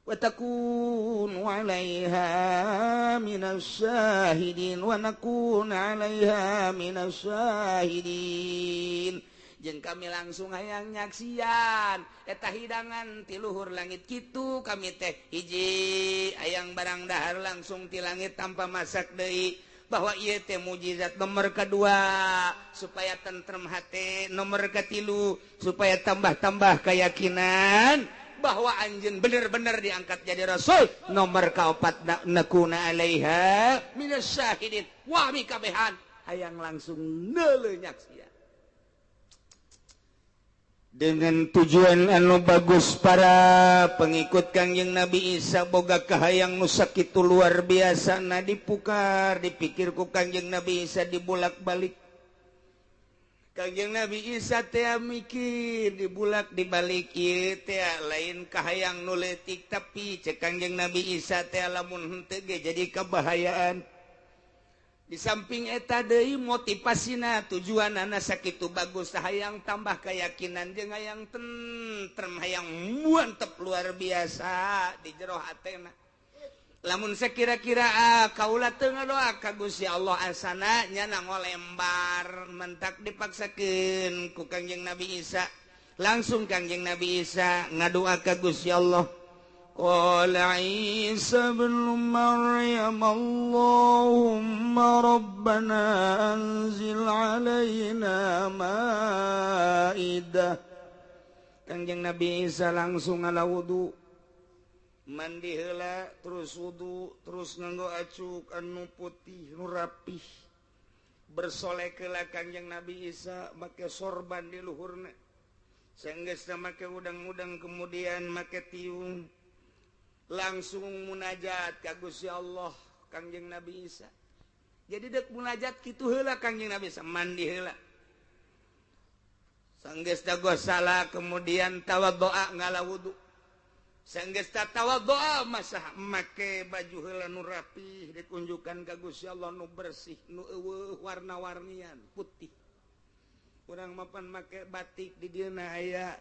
Wa takunu 'alaiha minas syahidin wa nakun 'alaiha minas syahidin. Jeung kami langsung hayang nyaksian eta hidangan ti luhur langit kitu kami teh hiji hayang barang dahar langsung ti langit tanpa masak deui, bahwa ieu teh mujizat. Nomor kedua supaya tentrem hate, nomor ketilu supaya tambah-tambah keyakinan bahwa anjeun bener-bener diangkat jadi rasul. Nomor kaopat nakuna alaiha minas syahidin. Wah mi kabehan hayang langsung neuleuh nyaksian. Dengan tujuan anu bagus para pengikut Kangjeng Nabi Isa boga kahayang nu sakitu luar biasa na dipukar dipikir ku Kangjeng Nabi Isa dibulak-balik. Kangjeng Nabi Isa teh mikir dibulak dibalik ieu teh lain kahayang nu leutik tapi cek Kangjeng Nabi Isa teh lamun henteu ge jadi kebahayaan. Di samping eta deui motivasina tujuanana sakitu bagus hayang tambah keyakinan jeung hayang tentrem hayang mantep luar biasa di jero hatena. Lamun sakira-kira kaula teu ngadoa ka Gusti Allah asana nya ngolembar mentak dipaksakeun ku Kangjeng Nabi Isa. Langsung Kangjeng Nabi Isa ngadoa ka Gusti Allah. Qala Isa ibn Maryam Allahumma Rabbana anzil alaina ma'idah. Kangjeng Nabi Isa langsung ngala wudu, mandi heula terus wudu terus nganggo acuk anu putih nu rapih, bersolek heula Kangjeng Nabi Isa make sorban di luhurna, sanggeusna make udang-udang kemudian make tiung. Langsung munajat ka Gusti Allah Kangjeng Nabi Isa. Jadi dek munajat kitu heula Kangjeng Nabi Isa mandi heula. Sanggeus gosala kemudian tawaddoa ngala wudu. Sanggeus tawaddoa masah make baju heula nu rapih dikunjukkan ka Gusti Allah nu bersih nu eueuh warna-warnian putih. Urang mapan make batik di dieu na aya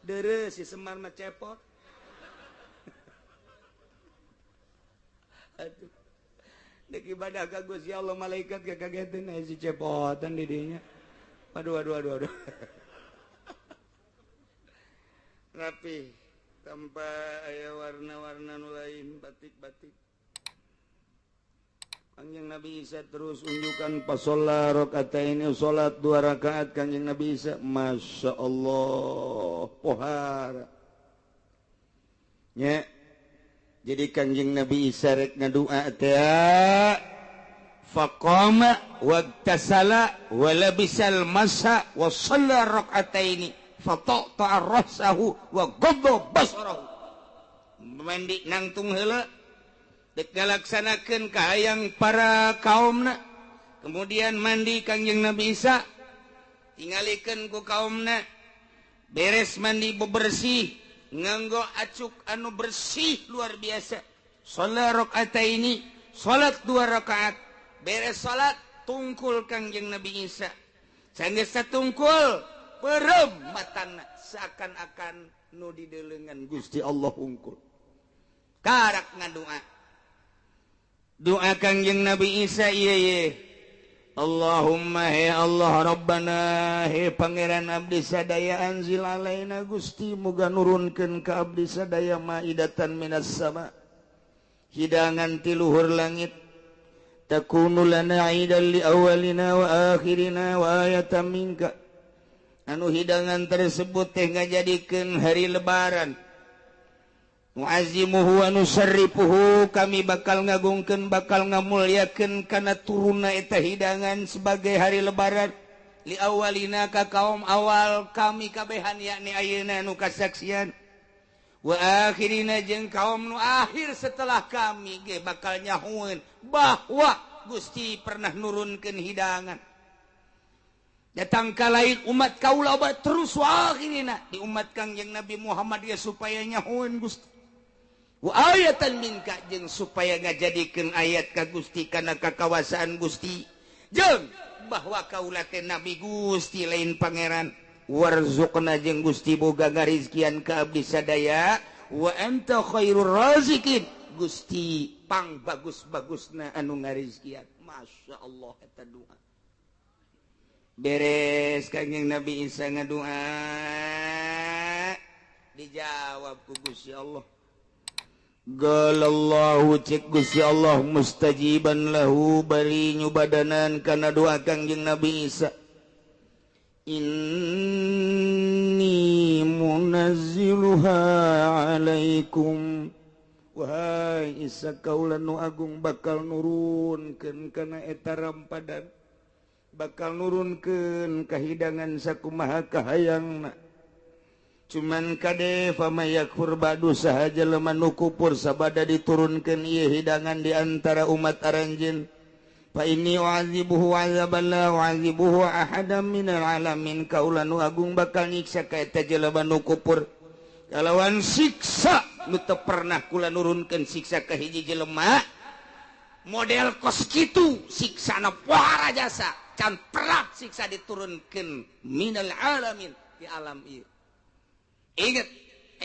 dere si Semar mah cepot. Aduh. Dek ibadah ka Gusti Allah malaikat kakageteun aya si cepotan di dinya. Aduh aduh aduh aduh. Rapi tanpa aya warna-warna nu lain batik-batik. Kangjeng Nabi Isa terus unjukkan pasola rakaataini salat 2 rakaat Kangjeng Nabi Isa Masya Allah pohara nya. Jadi Kangjeng Nabi Isa rek ngadua teh faqama wagtasala wa labisal masa wa shalla rakaataini fataqta'a ra'sahu wa ghadda basarahu. Mandi nangtung heula dek ngalaksanakeun kahayang para kaumna, kemudian mandi Kangjeng Nabi Isa tingalikeun ku kaumna, beres mandi bebersih nganggo acuk anu bersih luar biasa, salat rakaataini salat 2 rakaat, beres salat tungkul Kangjeng Nabi Isa, sanggeus tungkul beureum matana seakan-akan nu dideuleungan Gusti Allah hungkul. Karak ngadua doa Kangjeng Nabi Isa ieu ye Allahumma he Allah Rabbana he Pangeran abdi sadaya anzil alaina Gusti muga nurunkeun ka abdi sadaya maidatan minas sama hidangan ti luhur langit takunu lana aidan li awalina wa akhirina wa ayatan minka anu hidangan tersebut teh ngajadikeun hari lebaran muazzimuhu wa nusarrifuhu kami bakal ngagungkeun bakal ngamulyakeun kana turunna eta hidangan sebagai hari lebaran li awalina ka kaum awal kami kabehan yakni ayeuna nu kasaksian wa akhirina jeung kaum nu akhir setelah kami ge bakal nyahueun bahwa Gusti pernah nurunkeun hidangan datang ka lain umat kaula terus wa akhirina di umat Kangjeng Nabi Muhammad ya supaya nyahueun Gusti wa ayatan minka jeung supaya ngajadikeun ayat ka Gusti kana kakawasaan Gusti jeung bahwa kaula teh nabi Gusti lain pangeran warzuqna jeung Gusti boga ngarizkian ka abdi sadaya wa anta khairur razikin Gusti pang bagus-bagusna anu ngarizkian. Masya Allah eta doa beres Kangjeng Nabi Isa ngadoa dijawab ku Gusti Allah. Galallahu cek Gusti Allah mustajiban lahu bari nyubadanan kana doa Kangjeng Nabi Isa inni munazziluha alaikum wahai Isa kaula nu agung bakal nurunkeun kana eta rampadan Bakal nurunkeun kahidangan sakumaha kahayangna. Cuman kade fama yakfur ba'du saha jelema nu kufur sabada diturunkeun ieu hidangan di antara umat aranjeun. Fa inni u'adzibuhu 'adzaban la u'adzibuhu ahadan minal alamin. Kaula nu agung bakal nyiksa ka eta jelema nu kufur kalawan siksa nu teu pernah kula nurunkeun siksa ka hiji jelema model kos kitu siksana pohara jasa can pernah siksa diturunkeun minal alamin di alam ieu. Ingat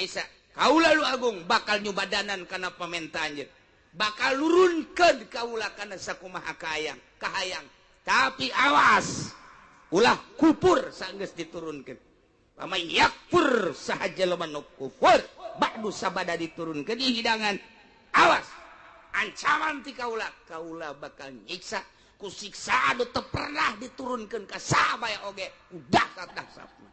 Isa, kaula nu agung bakal nyubadanan kana pamenta anjeun, bakal nurunkeun kaula kana sakumaha kahayang kahayang, tapi awas ulah kufur sanggeus diturunkeun. Pamay yakfur saha jelema nu kufur ba'du sabada diturunkeun di hidangan, awas ancaman ti kaula, kaula bakal nyiksa ku siksa anu teu pernah diturunkeun ka saha bae oge udah dahsatna.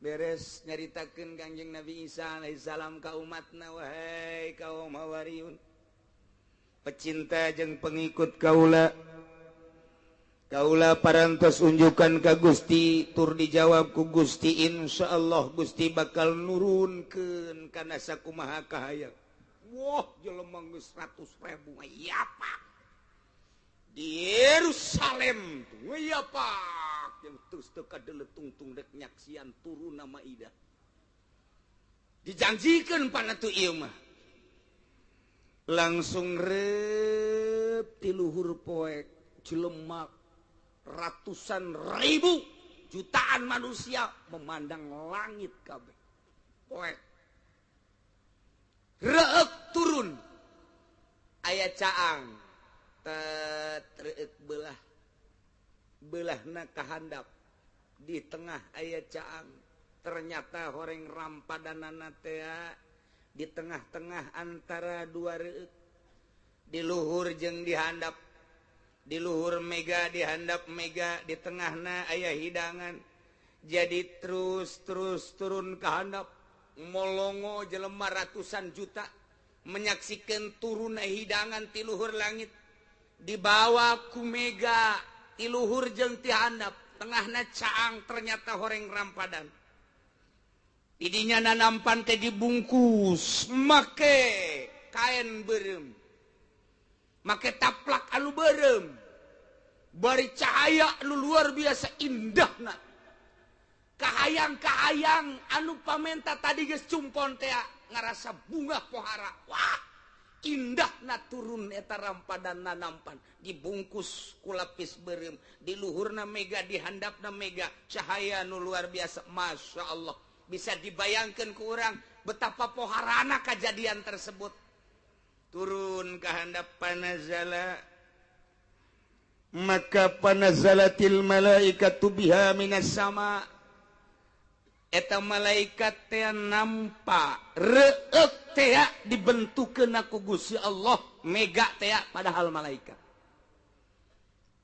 Beres nyaritakeun Kangjeng Nabi Isa alaihissalam ka umatna, wahai kaum Hawariyun, pecinta jeung pengikut kaula, kaula parantos unjukan ka Gusti, tur dijawab ku Gusti insyaallah Gusti bakal nurunkeun kana sakumaha kahayang. Wah, jelema geus 100.000 yapak di Yerusalem yapak yang terus teu kadeletung-tung dek nyaksian turun nama Maidah. Dijanjikeun pana tu ieu mah. Langsung rep ti luhur poek jelema ratusan ribu jutaan manusia memandang langit kabeh. Poek reuk turun aya caang tet reuk belah belahna kahandap di tengah aya caang, ternyata horeng rampadanana teh di tengah-tengah antara dua reuk, di luhur jeung di handap, di luhur mega di handap mega, di tengahna aya hidangan. Jadi terus terus turun ke handap, molongo jelema ratusan juta menyaksikan turun hidangan ti luhur langit, dibawa ku mega ti luhur jeung ti handap, tengahna caang ternyata horeng rampadan. Didinya nanampan teh dibungkus make kain beureum, make taplak anu beureum, bari cahaya anu luar biasa indahna. Kahayang-kahayang anu pamenta tadi geus cumpon teh ngarasa bunga pohara. Wah, indahna turun eta rampadan nanampan, dibungkus ku lapis beureum, di luhurna mega, di handapna mega, cahaya nu luar biasa. Masya Allah, bisa dibayangkan ku urang betapa poharana kejadian tersebut. Turun ke handap panazala, maka panazalatil malaikatu biha minas sama. Eta malaikat teh nampak reuk teh dibentukeun ku Gusti Allah mega teh, padahal malaikat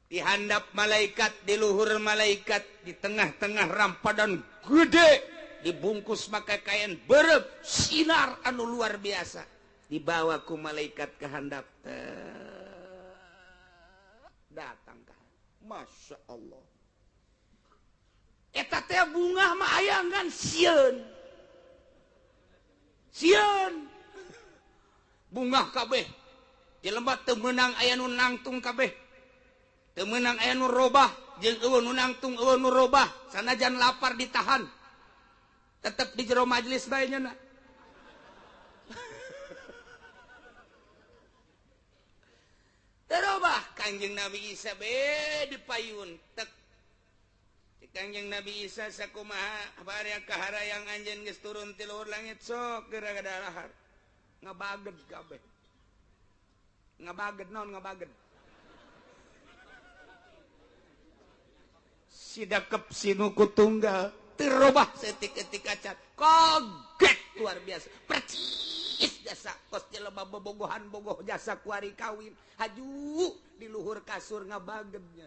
di handap malaikat, di luhur malaikat, di tengah-tengah rampadan gede dibungkus maka kain beureum sinar anu luar biasa, dibawa ku malaikat ke handap datang ka. Masya Allah, eta teh bunga mah aya ngan sieun sieun bunga kabeh jelema teu meunang aya nu nangtung kabeh, teu meunang aya nu robah, jeung eueuh nu nangtung eueuh nu robah, sanajan lapar ditahan tetep di jero majelis bae nya. Terobah Kangjeng Nabi Isa be dipayun tek. Kangjeng Nabi Isa sakumaha bari kaharayang anjeun geus turun ti luhur langit sok geura kadalahar. Ngabaged kabeh. Ngabaged naon ngabaged? Sidakep sinuku tunggal terobah setik-etik acan. Kaget luar biasa. Percis jasa kos jelema bobogohan bogoh jasa kuari kawin. Haju di luhur kasur ngabaged nya.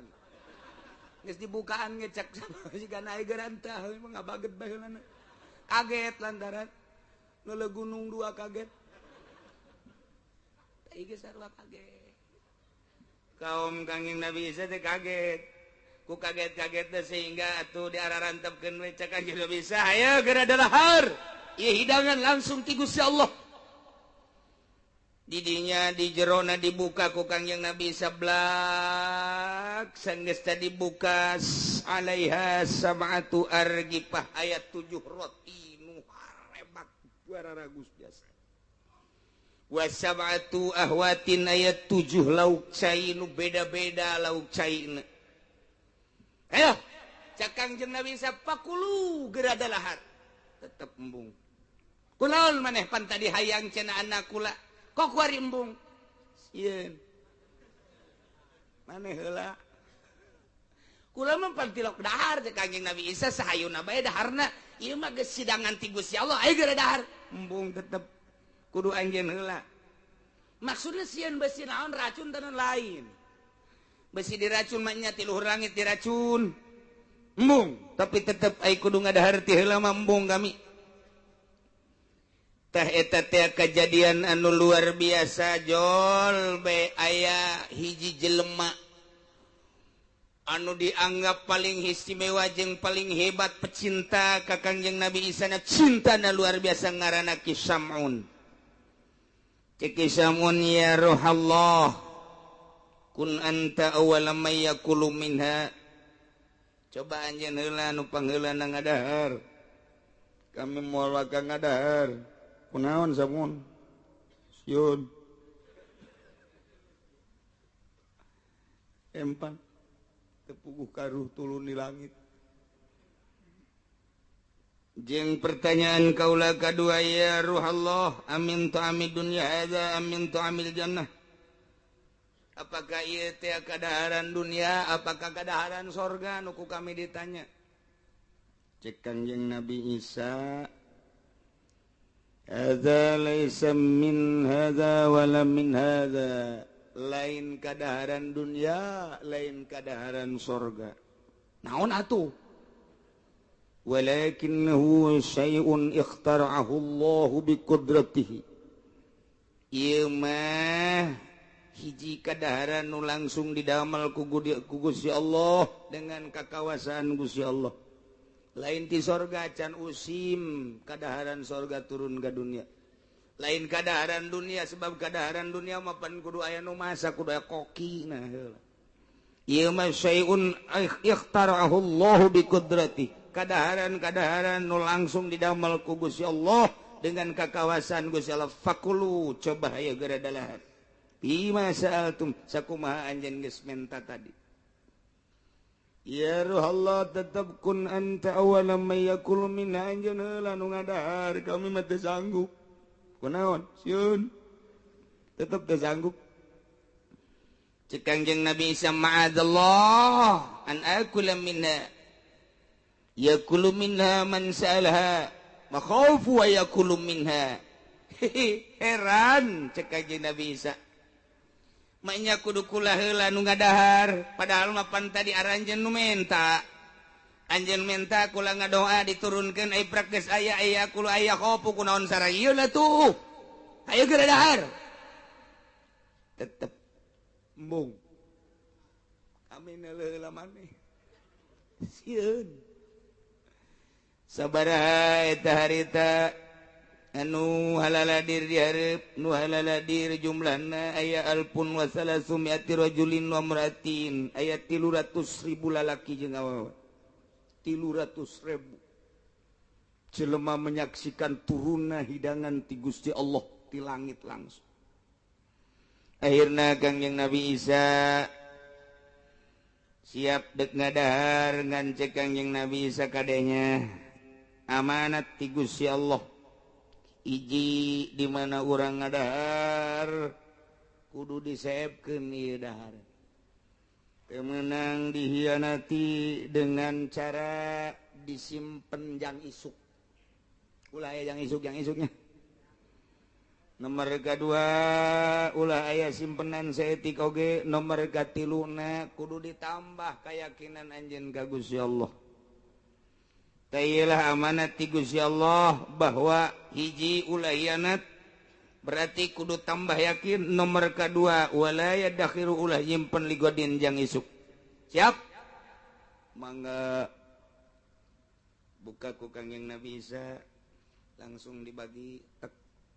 Geus dibukaan ngecek jiga naik gerantah ngabaget baheulana. Kaget lantaran leuleuh gunung dua kaget. Tah ieu sarua kaget. Kaum Kangjeng Nabi Isa teh kaget. Ku kaget-kaget teh sehingga atuh diararantepkeun we cek Kangjeng Nabi Isa, "Ayo geura dalahar. Ieu hidangan langsung ti Gusti Allah." Didinya di jerona dibuka ku Kangjeng Nabi Isa blak, sanggeus teh dibuka alaiha sab'atu argifah ayat 7 roti nu harebak bararagus biasa. Wasab'atu ahwatin ayat 7 lauk cai nu beda-beda lauk caina. Ayo, cak Kangjeng Nabi Isa pakulu geura dalahar. Tetep embung. Kunaon maneh pan tadi hayang cenah anak kula, kok kuari embung? Sieun. Maneh heula. Kula mah pan tilok dahar cek Kangjeng Nabi Isa sahayuna bae daharna. Ieu mah geus sidangan ti Gusti Allah, ayo geura dahar. Embung tetep kudu anjeun heula. Maksudna sieun besi naon racun dan lain. Besi diracun mah nya ti luhur langit diracun. Embung, tapi tetep ai kudu ngadahar ti heula mah embung kami. Tah eta teh kejadian anu luar biasa jol be aya hiji jelema anu dianggap paling istimewa jeung paling hebat pecinta ka Kangjeng Nabi Isa na cintana luar biasa ngaranna Ki Sam'un. Cek Ki Sam'un ya ruhallah kun anta awwala may yakulu minha. Coba anjeun heula nu pangheulana ngadahar. Kami moal waka ngadahar. Kunaon Sam'un? Sieun. Empang tepuguh karuh tulun di langit. Jeung pertanyaan kaula kadua ya ruhallah amin ta'amid dunya hadza amin ta'amil jannah. Apakah ieu teh kadaharan dunia, apakah kadaharan sorga nu ku kami ditanya. Cek Kangjeng Nabi Isa, hadza laisa min hadza wala min hadza. Lain kadaharan dunia, lain kadaharan sorga. Naon atuh? Walakinnahu syai'un ikhtara'ahu Allahu biqudratihi. Ieu mah hiji kadaharan nu langsung didamel ku Gusti Allah dengan kakawasaan Gusti Allah. Lain ti sorga can usim kadaharan sorga turun ke dunia. Lain kadaharan dunia sebab kadaharan dunia mah pan kudu aya nu masak kudu aya koki nah heula. Ieu mah syai'un ikhtara'ahu Allahu biqudratihi. Kadaharan-kadaharan nu langsung didamel ku Gusti Allah dengan kakawasan Gusti Allah. Fakulu coba aya geura dalahar. Bima sa'altum sakumaha anjeun geus menta tadi. Ya ruh Allah tetap kun anta awwala may yakulu minha anjeun heula nu ngadahar kami mah teu sanggup. Kunaon? Sieun. Tetep teu sanggup. Cek Kangjeng Nabi Isa ma'adzallah an akula minha. Yakulu minha man sa'alha makhaufu wa yakulu minha. Heran cek Kangjeng Nabi Isa. Maknya kudu kula heula nu ngadahar padahal mah pan tadi aranjeun nu menta. Anjeun menta kula ngadoa diturunkeun ai praktis aya aya kula aya khofu kunaon sareng ieu lah tuh. Ayo geura dahar. Tetep embung. Kami heula maneh. Sieun. Sabaraha eta harita anu halaladir dihareup nu halaladir jumlahna aya alpun wa salasumiati rajulin wa imraatin aya 300.000 lalaki jeung awewe 300.000 jelema menyaksikan turunna hidangan ti Gusti Allah ti langit langsung. Akhirna Kangjeng Nabi Isa siap dek ngadahar ngan cek Kangjeng Nabi Isa kadenya amanat ti Gusti Allah. Iji di mana urang ngadahar kudu diseepkeun ieu dahar. Teu meunang dihianati dengan cara disimpen jang isuk. Ulah aya jang isuk jang isuknya. Nomor kadua ulah aya simpenan saeutik oge. Nomor katiluna kudu ditambah keyakinan anjeun ka Gusti Allah. Tailah amanat ti Gusti Allah bahwa hiji ulah hianat, Berarti kudu tambah yakin nomor kedua wala yadakhiru ulah nyimpen ligodin jang isuk. Siap? Mangga buka ku Kangjeng Nabi Isa langsung dibagi tek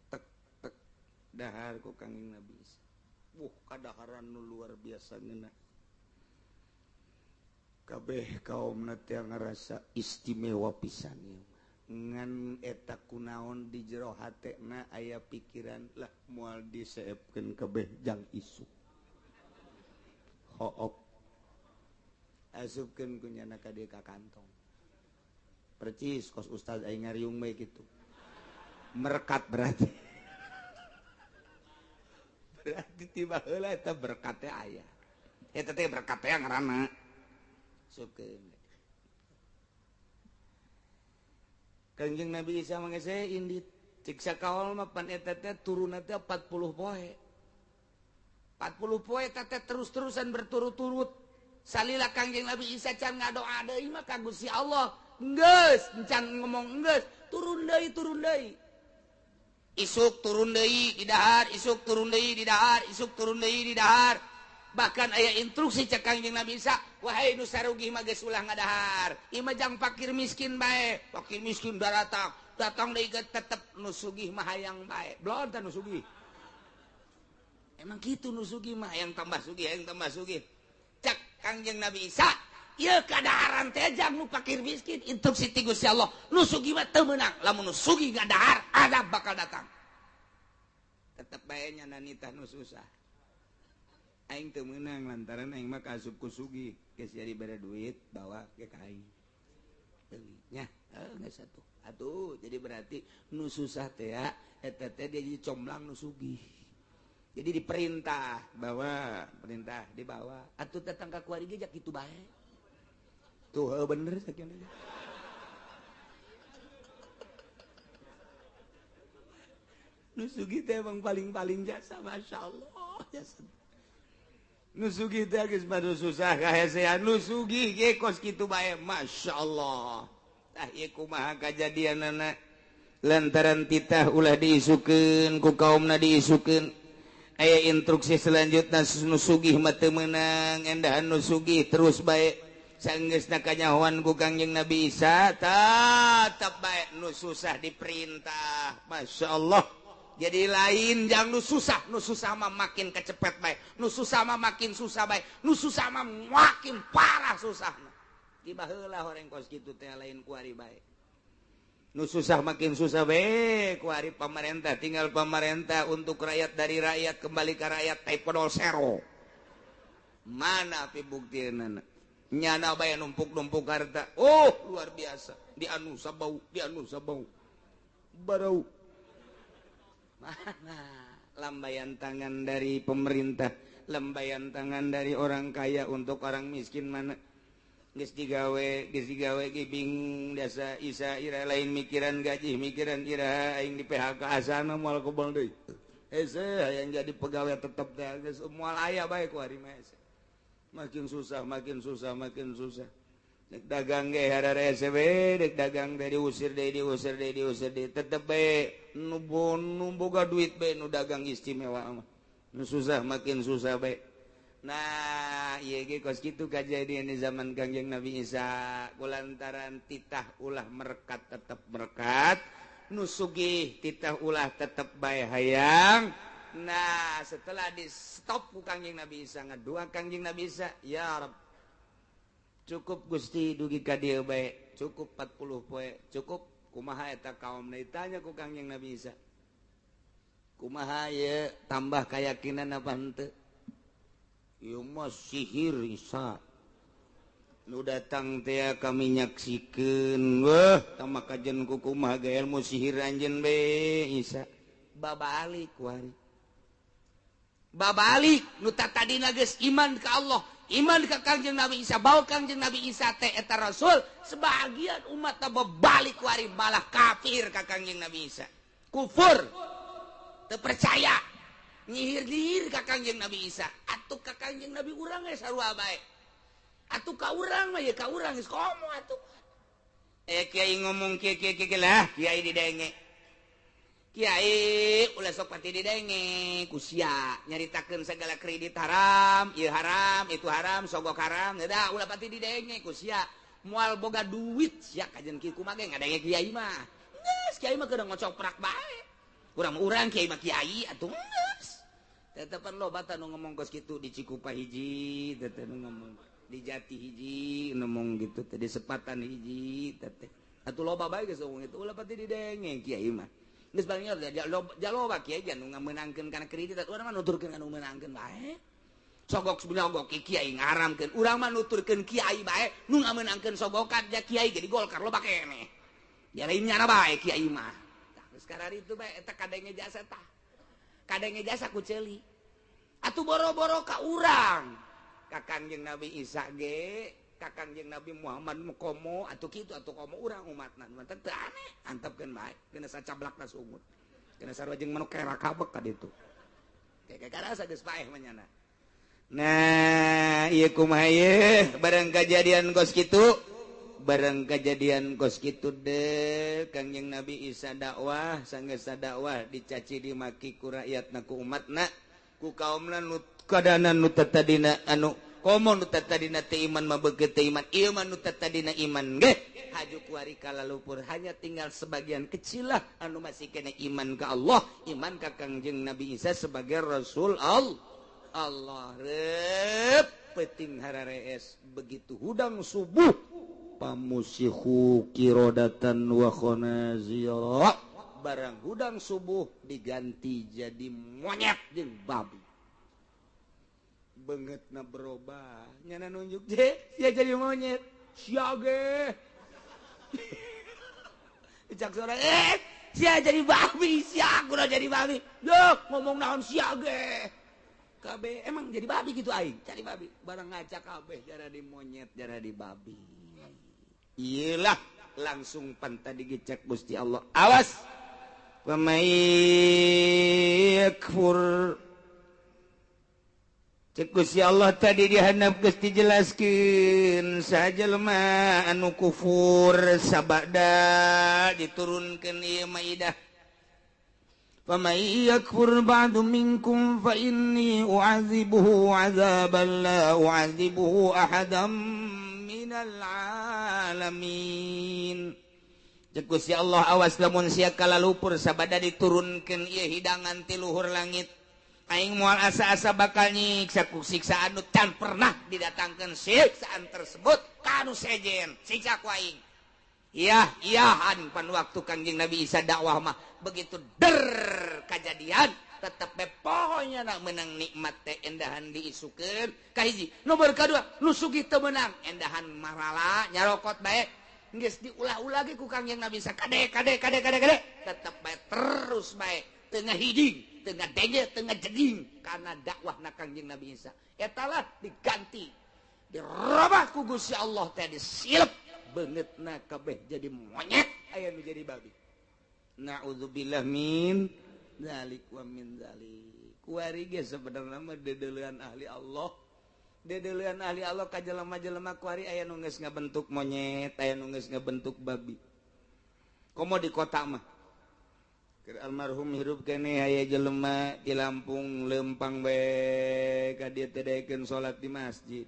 tek tek dahar ku Kangjeng Nabi Isa. Wuh, kadaharan nu luar biasa ngeunah. Kabeh kaum teh ngarasa istimewa pisan ieu. Ngan eta kunaon di jero hatena aya pikiran lah moal diseepkeun kabeh jang isuk. Hook. Asupkeun ku nyana ka dieu ka kantong. Percis kos ustaz aing ngariung bae kitu. Merekat berarti. Berarti tiba heula eta berkat teh aya. Eta teh berkat teh ngaranna. Asupkeun. Kangjeng Nabi Isa mangese indit cik sakaol mah pan eta teh turunna teh 40 poe. 40 poe eta teh terus-terusan berturut-turut. Salila Kangjeng Nabi Isa can ngadoa deui mah ka Gusti Allah. Geus, can ngomong geus, turun deui, turun deui. Isuk turun deui di dahar, isuk turun deui di dahar, isuk turun deui di dahar. Bahkan aya instruksi cek Kangjeng Nabi Isa, wahai nu sarugih mah geus ulah ngadahar. Ieu mah jang fakir miskin bae, fakir miskin daratang, datang deui ge tetep nu sugih mah hayang bae. Belon teh nu sugih. Emang kitu nu sugih mah hayang tambah sugih, hayang tambah sugih. Cek Kangjeng Nabi Isa, ieu kadaharan teh jang nu fakir miskin, instruksi ti Gusti Allah, nu sugih mah teu meunang, lamun nu sugih ngadahar, azab bakal datang. Tetep bae nya nanitah nu susah. Aing teu meunang lantaran aing mah kaasup ku sugih, geus jadi bere duit bawa ke ka aing. Nya, geus atuh. Atuh, jadi berarti nu susah teh ya, eta teh dia jadi comblang nu sugih. Jadi diperintah bawa, perintah dibawa. Atuh datang ka kuari ge jak kitu bae. Tuh bener sakieu. Nu sugih teh emang paling-paling jasa, masyaallah, jasa. Nu sugih teh geus mah susah kahesean, nu sugih ge kos kitu bae, masyaallah. Tah ieu kumaha kajadianana lantaran titah ulah diisukeun ku kaumna diisukeun. Aya instruksi selanjutna nu sugih mah teu meunang, endahan nu sugih terus bae. Sanggeusna kanyahoan ku Kangjeng Nabi Isa, tetep bae nu susah diperintah, masyaallah. Jadi lain jang nu susah mah makin kecepet bae, nu susah mah makin susah bae, nu susah mah makin parah susahna. Di baheula horeng kos kitu teh lain kuari bae. Nu susah makin susah bae kuari pamarentah, tinggal pamarentah untuk rakyat dari rakyat kembali ke rakyat typodol zero. Mana pi buktineuna? Nyana bae numpuk-numpuk harta. Oh, luar biasa. Di anu sabau, di anu sabau. Barau. Mana lambaian tangan dari pemerintah, lambaian tangan dari orang kaya untuk orang miskin mana? Geus digawe ge bingung dasa isa ira lain mikiran gaji, mikiran ira aing di PHK asana moal kebal deui. Hese hayang jadi pegawai tetep teh geus moal aya bae ku ari mah hese. Makin susah, makin susah, makin susah. Dek dagang ge hararese we, dek dagang teh diusir deui, diusir deui, diusir deui, tetep bae nu boga duit bae nu dagang istimewa mah. Nu susah makin susah bae. Nah, ieu ge kos kitu kajadian di zaman Kangjeng Nabi Isa, kulantaran titah ulah merekat tetep merekat, nu sugih titah ulah tetep bae hayang. Nah, setelah di stop ku Kangjeng Nabi Isa, ngadua Kangjeng Nabi Isa, ya Rabb, cukup Gusti dugi ka dieu bae, cukup 40 poe, cukup kumaha eta kaum ditanya ku Kangjeng Nabi Isa. Kumaha ieu tambah keyakinan apa henteu? Ieu mah sihir Isa. Nu datang teh kami nyaksikeun, wah tah kajen ku kumaha ge ilmu sihir anjeun bae Isa. Babalik wari. Babalik nu tadina geus iman ka Allah, iman ka Kangjeng Nabi Isa, bawa Kangjeng Nabi Isa teh eta rasul, sebagian umat teh babalik wari malah kafir ka Kangjeng Nabi Isa. Kufur. Teu percaya. Nyihir-nyihir ka Kangjeng Nabi Isa. Atuh ka Kangjeng Nabi urang ge sarua bae. Atuh ka urang mah ye ka urang geus komo atuh. Kiai ngomong kieu kieu kieu lah, kiai didenge. Kiai ulah sok pati didenge ku sia nyaritakeun segala kredit haram, ieu haram, itu haram, sogok haram, da ulah pati didenge ku sia. Moal boga duit sia kajen kieu kumaha ge ngadenge kiai mah. Geus kiai mah keur ngocoprak bae. Urang urang kiai mah kiai atuh geus. Tetepan loba tah nu ngomong kos kitu di Cikupa hiji, teh nu ngomong di Jati hiji, ngomong gitu teh di Sepatan hiji teh. Atuh loba bae geus ngomong itu ulah pati didenge kiai mah. Geus bangnya jaloba kiai anu ngamenangkeun kana kredit, urang mah nuturkeun anu meunangkeun bae. Sogok sebenarnya kiai ngaramkeun, urang mah nuturkeun kiai bae nu ngamenangkeun sogokan ja kiai ge di Golkar loba keneh. Ya lain nyana bae kiai mah. Tah geus kararitu bae eta kadenge jasa tah. Kadenge jasa ku ceuli. Atuh boro-boro ka urang. Ka Kangjeng Nabi Isa ge, ka Kangjeng Nabi Muhammad komo atuh kitu atuh komo urang umatna. Mantep teu aneh, antepkeun bae kena sacablakna sungut. Kena sarua jeung manuk kerak kabek ka ditu. Kayak karasa geus paeh mah nyana. Nah, ieu kumaha ieu barang kajadian kos kitu, barang kajadian kos kitu deh Kangjeng Nabi Isa dakwah, sanggeus dakwah dicaci dimaki ku rakyatna ku umatna, ku kaumna nu kadana nu tatadina anu komo nu tatadina teu iman mah beukeut teu iman, ieu mah nu tatadina iman ge haju kuari kalalupur, hanya tinggal sebagian kecil lah anu masih kena iman ka Allah, iman ka Kangjeng Nabi Isa sebagai Rasul Allah. Allah rep peting hararees begitu hudang subuh pamusihu kirodatan wa khonazira, barang hudang subuh diganti jadi monyet jeung babi. Beungeutna berubah nyana nunjuk je sia jadi monyet sia ge dicak sore sia jadi babi sia kudu jadi babi duh ngomong naon sia ge kabeh emang jadi babi gitu aing cari babi barang ngaca kabeh jara di monyet jara di babi. Iyalah langsung panta digecek Gusti Allah, awas pamai yakfur cek Gusti Allah tadi dihandap geus dijelaskeun saja lemah anu kufur sabada diturunkeun ieu maidah. فَمَنْ يَكْفُرْ بَعْدُ مِنْكُمْ فَإِنِّي أُعَذِّبُهُ عَذَابًا لَا أُعَذِّبُهُ أَحَدًا مِنَ الْعَالَمِينَ. Cek Gusti Allah awas lamun sia kalalupur sabada diturunkeun ieu hidangan ti luhur langit, aing moal asa-asa bakal nyiksa ku siksaan nu can pernah didatangkeun siksaan tersebut ka anu sejen siksa ku aing. Iya, iyahan pan waktu Kangjeng Nabi Isa dakwah mah begitu der kajadian tetep be pokoknya nak menang nikmat teh endahan diisukeun kahiji. Nomor kadua nu sugih teu meunang endahan marala nyarokot bae geus diulah-ulah ge ku Kangjeng Nabi Isa kade kade kade kade kade tetep bae terus bae teu ngahiding teu ngadenge teu ngajeging kana dakwahna Kangjeng Nabi Isa. Eta lah diganti dirobah ku Gusti Allah teh disilep beungeutna kabeh jadi monyet aya nu jadi babi. Na'udzubillah min dzalik wa min dzalik. Kuari ge sebenarna mah dedeulean ahli Allah. Dedeulean ahli Allah ka jelema-jelema kuari aya nu geus ngabentuk monyet, aya nu geus ngabentuk babi. Komo di kota mah. Keur almarhum hirup keneh aya jelema di Lampung lempang bae ka dieu teh daekeun salat di masjid.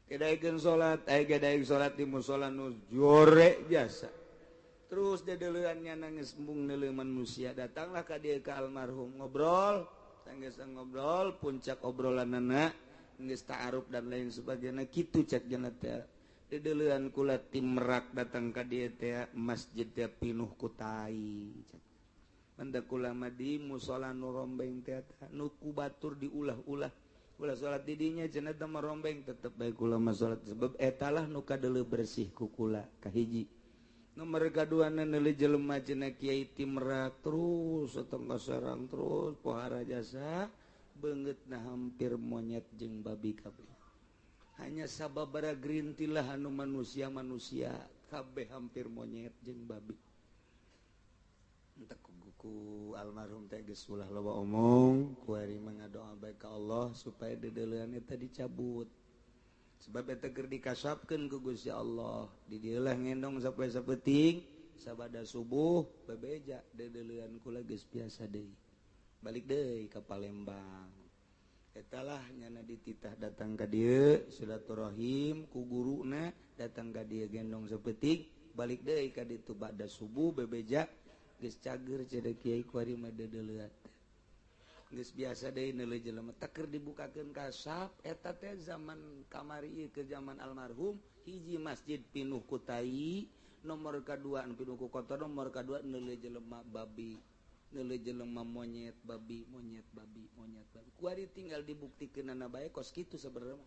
Kedaikeun salat, aya gadaik salat di musala nu jore jasa. Terus dedeuleannya nangis embung neuleuh manusia, datanglah ka dieu ka almarhum ngobrol, sanggeus ngobrol, puncak obrolanana geus ta'aruf dan lain sebagainya kitu cek jana teh. Dedeulean kula ti Merak datang ka dieu teh masjid teh pinuh ku tai. Manda kula mah di musala nu rombeng teh nu ku batur diulah-ulah. Ulah salat didinya cenah teh merombeng tetep bae kula mah salat sebab etalah nu kadeuleu bersih ku kula kahiji. Nomor kaduana neuleuh jelema cenah kiai ti Merak terus atong ka Serang terus pohara jasa beungeutna hampir monyet jeung babi kabeh. Hanya sababara gerintilah anu manusia-manusia kabeh hampir monyet jeung babi. Entek ku almarhum teh geus ulah loba omong, kuari mah ngadoa bae ka Allah supaya dedeulean eta dicabut. Sebab eta keur dikasapkeun ku Gusti Allah, di dieu lah ngendong sampai sapeting Sabada subuh bebeja deudeuleun kula geus biasa deui. Balik deui ka Palembang. Eta lah nyana dititah datang ka dieu silaturahim ku guruna, datang ka dieu gendong sapetik, balik deui ka ditu ba'da subuh bebeja geus cager cenah kiai kuari mah deudeuleun. Geus biasa deui neuleuh jelema teh keur dibukakeun ka saf eta teh zaman kamari ieu ke zaman almarhum hiji masjid pinuh ku tai, nomor kadua pinuh ku kotor, nomor kadua neuleuh jelema babi, neuleuh jelema monyet babi, monyet babi, monyet babi. Kuari tinggal dibuktikeunana bae kos kitu sebenarnya.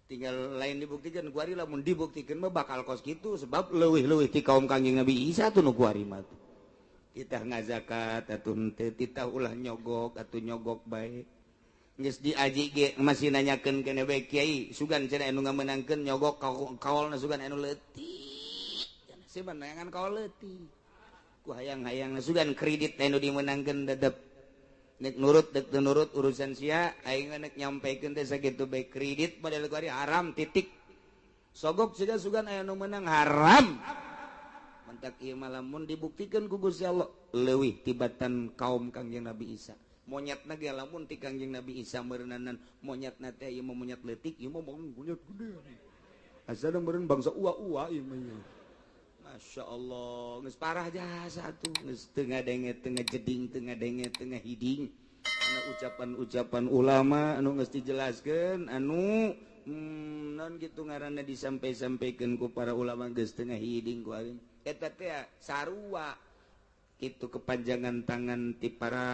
Tinggal lain dibuktikan kuari lamun dibuktikeun mah bakal kos kitu sebab leuwih-leuwih ti kaum Kangjeng Nabi Isa tuh nu kuari mah. Titah ngazakat atuh henteu, titah ulah nyogok atuh nyogok bae. Geus diaji ge masih nanyakeun keneh bae kiai, sugan cenah anu ngamenangkeun nyogok kaolna sugan anu leutik. Cenah sih neangan kaol leutik. Ku hayang-hayang sugan kredit anu dimenangkeun dedep. Nek nurut dek teu nurut urusan sia, aing nek nyampikeun teh sakitu bae kredit padahal kuari haram titik. Sogok siga sugan aya nu meunang haram. Mantak ieu mah lamun dibuktikan ku Gusti Allah leuwih tibatan kaum Kangjeng Nabi Isa. Monyetna ge lamun ti Kangjeng Nabi Isa meureunnan monyetna teh ieu mah monyet leutik, ieu mah monyet gede. Asana meureun bangsa ua-ua ieu mah. Masya Allah, geus parah jasa tuh, geus teu ngadenge teu ngajeding, teu ngadenge teu ngahiding. Anu ucapan-ucapan ulama anu geus dijelaskeun anu non kitu ngaranna disampai-sampaikeun ku para ulama geus teu ngahiding ku aing. Eta teh sarua kitu kepanjangan tangan ti para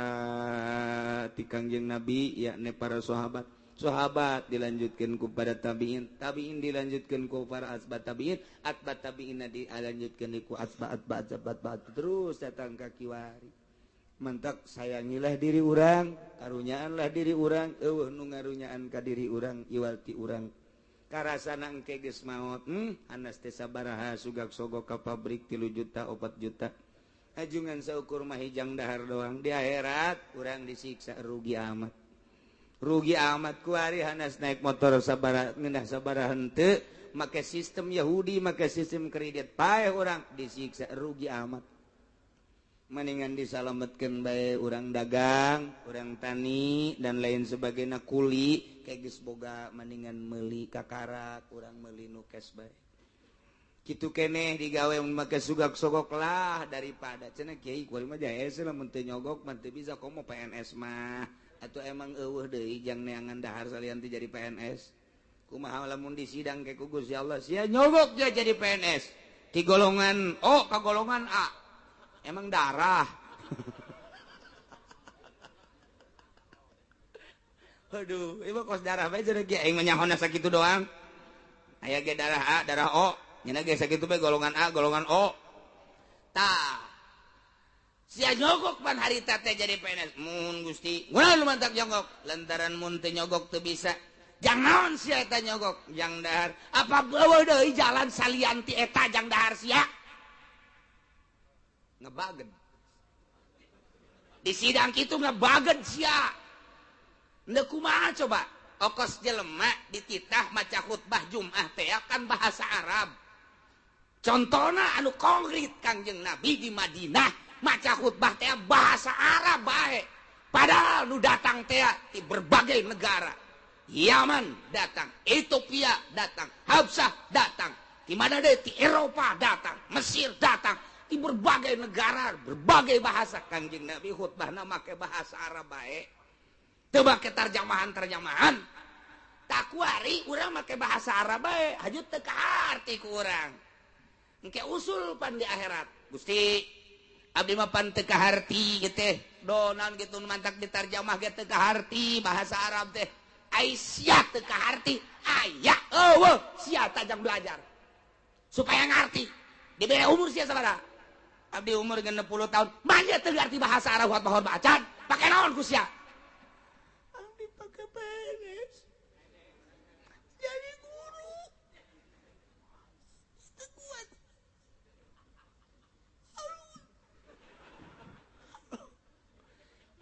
ti Kangjeng Nabi yakni para sahabat. Sahabat dilanjutkan ku para tabiin, tabiin dilanjutkan ku para asbat tabiin, atbat tabiin dilanjutkan ku asbat atbat atbat atbat terus datang ka kiwari. Mantak sayangilah diri urang, karunyaanlah diri urang, eueuh nu ngarunyaan ka diri urang iwal ti urang. Karasana engke geus maot, anas teh sabaraha sugak sogok ka pabrik 3 juta 4 juta. Ajungan saukur mah hijang dahar doang di akhirat urang disiksa rugi amat. Rugi amat kuari hanas naik motor sabaraha ngeunah sabaraha henteu make sistem Yahudi make sistem kredit paeh urang disiksa rugi amat. Mendingan disalametkeun bae urang dagang, urang tani dan lain sebagainya kuli kayak geus boga mendingan meuli kakarak urang meuli nu cash bae. Kitu keneh digawe mun make sugak sogok lah daripada cenah kiai kuari mah jae lamun teu nyogok mah teu bisa komo PNS mah. Atau emang eueuh deui jang neangan dahar salian teh jadi PNS. Kumaha lamun disidang ke ku Gusti Allah sia nyogok dia jadi PNS. Ti golongan O ka golongan A. Emang darah. Aduh, ieu kos darah bae cenah ge aing mah nyahona sakitu doang. Aya ge darah A, darah O. Nya ge sakitu bae golongan A, golongan O. Tah. Sia nyogok pan harita teh jadi PNS. Mun Gusti, ngunaon lu mantak nyogok? Lantaran mun teu nyogok teu bisa. Jang naon sia eta nyogok? Jang dahar. Apa eueuh deui jalan salian ti eta jang dahar sia? Ngebagen. Di sidang kitu ngebagen sia. Ndeu kumaha coba? Okos jelema dititah maca khutbah Jumat teh kan bahasa Arab. Contona anu konkret Kangjeng Nabi di Madinah maca khutbah teh bahasa Arab bae. Padahal nu datang teh di berbagai negara. Yaman datang, Ethiopia datang, Habsah datang, di mana deui di Eropa datang, Mesir datang, di berbagai negara, berbagai bahasa. Kangjeng Nabi khutbahna make bahasa Arab bae. Teu make terjemahan-terjemahan. Tak kuari urang make bahasa Arab bae, haju teu kaharti ku urang. Engke usul pan di akhirat. Gusti, abdi mah pan teu kaharti ieu teh. Do naon kitu mantak ditarjamah ge teu kaharti bahasa Arab teh. Ai sia teu kaharti, aya eueuh sia tajang belajar. Supaya ngarti. Dibere umur sia sabaraha? Abdi umur 60 tahun, manja teu ngarti bahasa Arab khotbah khotbah acan, pake naon ku sia? Abdi pake PNS. Jadi guru. Teu kuat.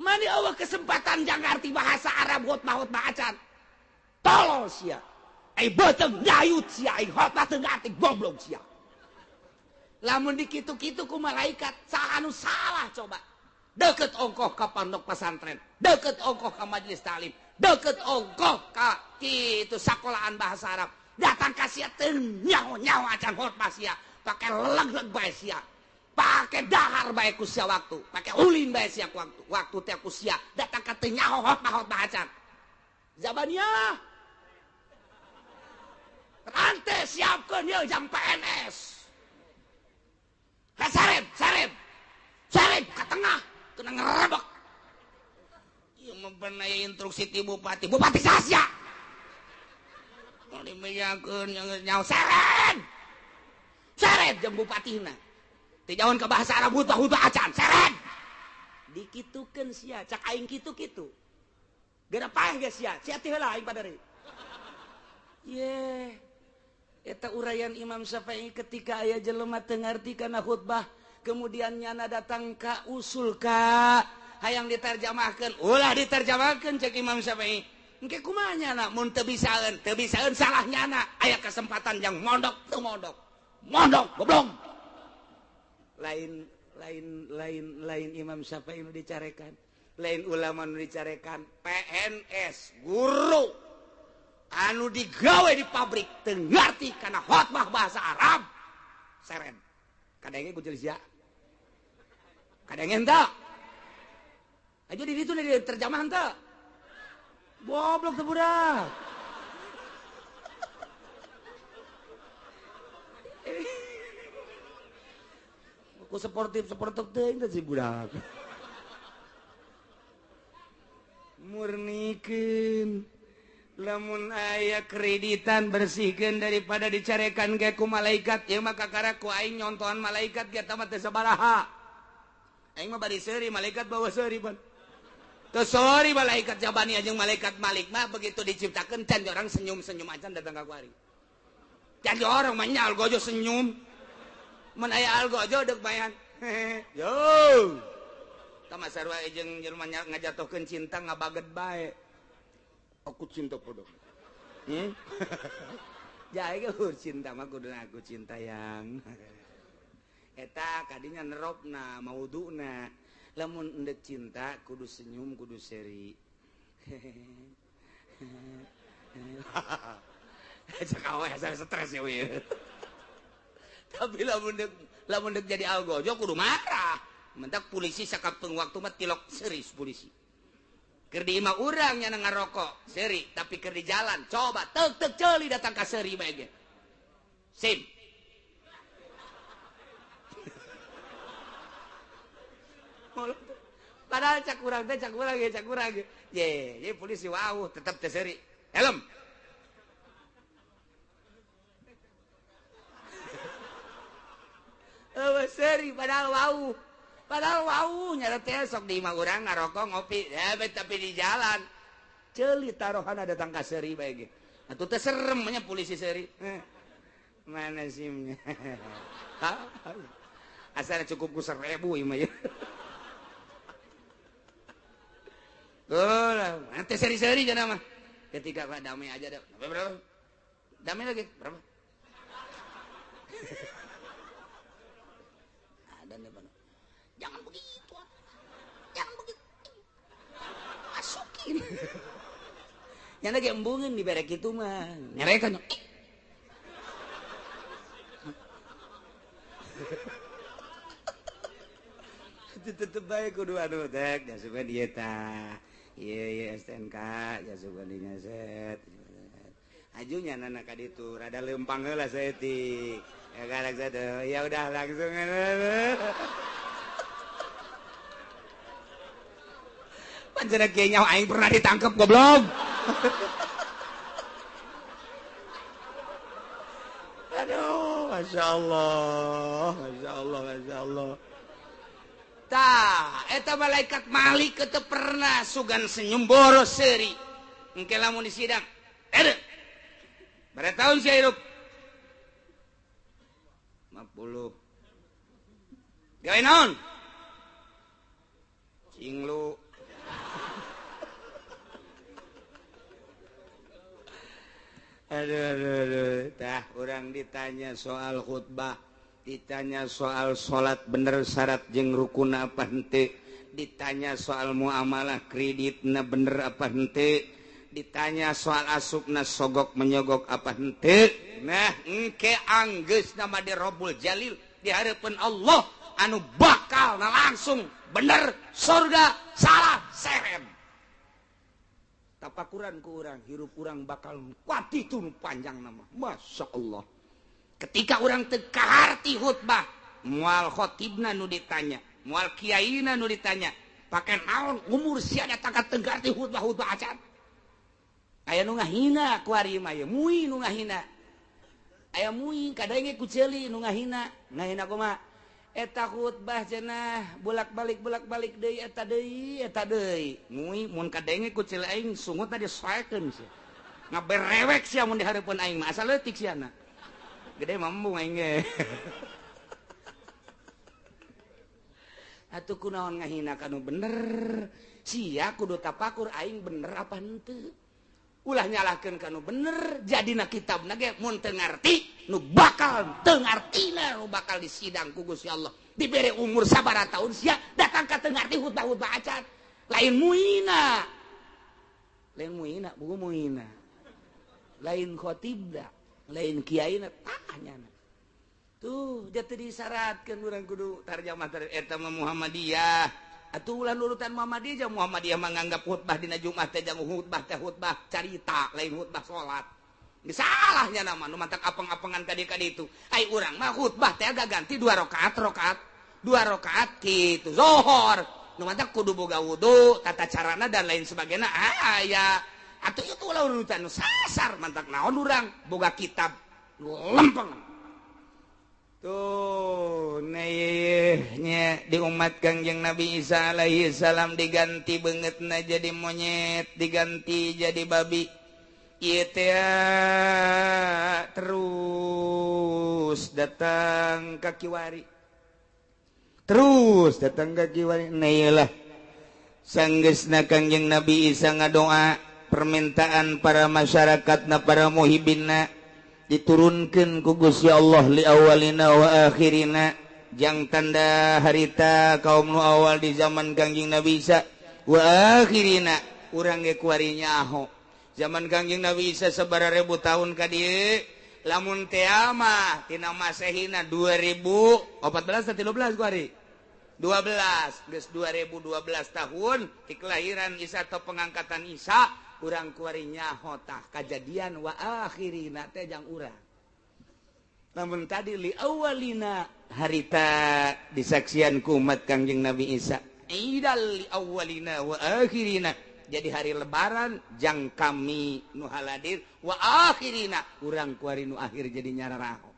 Mani Allah kesempatan jang ngarti bahasa Arab khotbah khotbah acan. Tolol sia. Ai beuteung dayut sia, ai khotbah teu ngarti goblok sia. Lamun dikitu-kitu ku malaikat saha anu salah coba. Deket ongkoh ka pondok pesantren, deket ongkoh ka majelis taklim, deket ongkoh ka kitu sekolahan bahasa Arab. Datang ka sia teu nyaho-nyaho acan khotbah sia, pake leg-leg bae sia. Pake dahar bae ku sia waktu, pake ulin bae sia ku waktu. Waktu teh ku sia datang ka teu nyaho khotbah-khotbah acan. Zabaniyah. Rante siapkeun ieu jam PNS. Sareb, sareb. Sareb ka tengah, kena ngerebek. Ieu mah beunaya instruksi ti bupati, bupati sasya. Mun dimejakeun nyaho sareb. Sareb jeung bupatina. Teu jauhan ka bahasa Arab hutbah-hutbah acan, sareb. Dikitukeun sia, cak aing kitu-kitu. Geura paeh ge sia, sia teh heula aing padari. Ye. Eta uraian Imam Syafi'i ketika aya jelema teu ngarti kana khutbah, kemudian nyana datang ka usul ka hayang diterjemahkeun, ulah diterjemahkeun cek Imam Syafi'i. Engke kumaha nyana mun teu bisaeun salah nyana, aya kesempatan yang mondok teu mondok. Mondok goblok. Lain lain lain lain Imam Syafi'i nu dicarekan, lain ulama nu dicarekan, PNS guru anu digawe di pabrik teu ngarti kana khotbah bahasa Arab seren kadenge ku sia kadenge henteu aja di ditu di terjemahan teu goblok teu budak. Ku sportif teuing teh si budak murnikeun. Lamun aya kreditan bersihkeun daripada dicarekan ge ku malaikat, ieu mah kakara ku aing nyontohan malaikat ge eta mah teu sabaraha. Aing mah bari seuri malaikat bawa seuri ban. Teu seuri malaikat jabani jeung malaikat Malik mah begitu diciptakeun can orang senyum-senyum acan datang ka kuari. Can orang mah nya algojo senyum. Mun aya algojo deuk bayan. Yo. Tah mah sarua jeung jelema ngajatohkeun cinta ngabaget bae. Aku cinta padamu. Jae ge cinta mah kudu aku cinta yang. Eta kadinya neropna, mauduna. Lamun endek cinta kudu senyum, kudu seri. Cek awe saya stres ya we. Tapi lamun dek jadi algojo kudu marah. Mentak polisi sakapeung waktu mah tilok seris polisi. Keur di imah urang nya ngarokok seri, tapi keur di jalan coba tek tek ceuli datang ka seri bae ge. Sim. Padahal cak urang teh cak urang ge cak urang ge. Ye, ye polisi wau tetep teh seri. Helm. Eueuh seri padahal wau. Padahal wau nyara teh sok di imah urang ngarokok ngopi, ya, tapi di jalan ceuli taruhana datang ka seuri bae ge. Atuh teh serem nya polisi seuri. Mana simnya? Asal cukup ku 1000 ieu mah ya. Tuh, nanti seri-seri jangan mah. Ketika Pak damai aja dah. Berapa? Damai lagi berapa? Ada nih Pak. Jangan begitu, jangan begitu, masukin. Yang lagi embungin di berek itu mah, nyerekan. Tetep baik kudu anu tek, jasukan dia ta, iya iya STNK, jasukan dinya set. Ajunya nana kaditu, rada lempang heula saeutik. Ya karek satu, ya udah langsung. Pancen kieu nyawa aing pernah ditangkep goblok. Aduh, Masya Allah, Masya Allah, Masya Allah. Tah, eta malaikat Malik teu pernah sugan senyum boros seuri. Engke lamun di sidang. Ede. Berapa tahun sia hirup? 50. Gawe naon? Cinglu. Aduh, aduh, aduh. Tah, orang ditanya soal khutbah, Ditanya soal salat bener syarat jeung rukun apa henteu, ditanya soal muamalah kreditna bener apa henteu, ditanya soal asupna sogok menyogok apa henteu. Nah engke anggeus nama di Robbul Jalil di hareupeun Allah anu bakal na langsung bener surga salah serem. Tapakuran ku urang hirup urang bakal kuat itu panjang nama. Masya Allah. Ketika orang teu kaharti khutbah, moal khotibna nu ditanya, moal kiaina nu ditanya, pake naon umur sia datang ka teu ngarti khutbah-khutbah acan. Aya nu ngahina kuari mah ye, mui nu ngahina. Aya mui kadenge ku ceuli nu ngahina, ngahina kumaha? Eta khutbah cenah bolak-balik deui eta deui eta deui. Mui mun kadenge ku ceuli aing sungutna disoekeun sia. Ngaberewek sia mun di hareupeun aing mah asal leutik siana. Gede mampu aing ge. Atuh kunaon ngahina kanu bener? Sia kudu tapakur aing bener apa henteu. Ulah nyalahkeun kanu bener, jadina kitabna ge mun teu ngarti, nu bakal teu ngartina nu bakal disidang ku Gusti Allah. Dibere umur sabaraha taun sia datang ka teu ngarti khutbah-khutbah acan. Lain muina. Lain muina, buku muina. Lain khotibna, lain kiaina tah nyana. Tuh jatuh disyaratkeun urang kudu tarjamah eta mah Muhammadiyah. Atuh ulah nurutan Muhammadiyah, Muhammadiyah menganggap khutbah dina Jumat teh jang khutbah teh khutbah carita, lain khutbah salat. Geus salahnya nama nu mantak apeng-apengan ka dieu itu. Ai urang mah khutbah teh agak ganti 2 rakaat rakaat 2 rakaat kitu zuhur. Nu mantak kudu boga wudu, tata carana dan lain sebagainya aya. Atuh itu ulah urutan nu sasar mantak naon urang boga kitab lempeng. Tuh nya di umat Kangjeng Nabi Isa alaihi salam diganti beungeutna jadi monyet, diganti jadi babi. Ieu teh terus datang ka kiwari. Terus datang ka kiwari. Nah ieu lah sanggeusna Kangjeng Nabi Isa ngadoa permintaan para masyarakatna, para muhibinna diturunkan ku Gusti Allah li awalina wa akhirina jang tanda harita kaum nu awal di zaman Kangjeng Nabi Isa wa akhirina urang ge kuari nyaho zaman Kangjeng Nabi Isa sabaraha ribu tahun ka dieu lamun teh mah tina Masehina 2014 atau 13 kuari 12 geus 2012 tahun ti kelahiran Isa atau pengangkatan Isa urang kuari nyaho tah kajadian wa akhirina teh jang urang. Namun tadi li awalina harita disaksian ku umat Kangjeng Nabi Isa. Idal li awalina wa akhirina. Jadi hari lebaran jang kami nu haladir wa akhirina urang kuari nu akhir jadi nyararaho.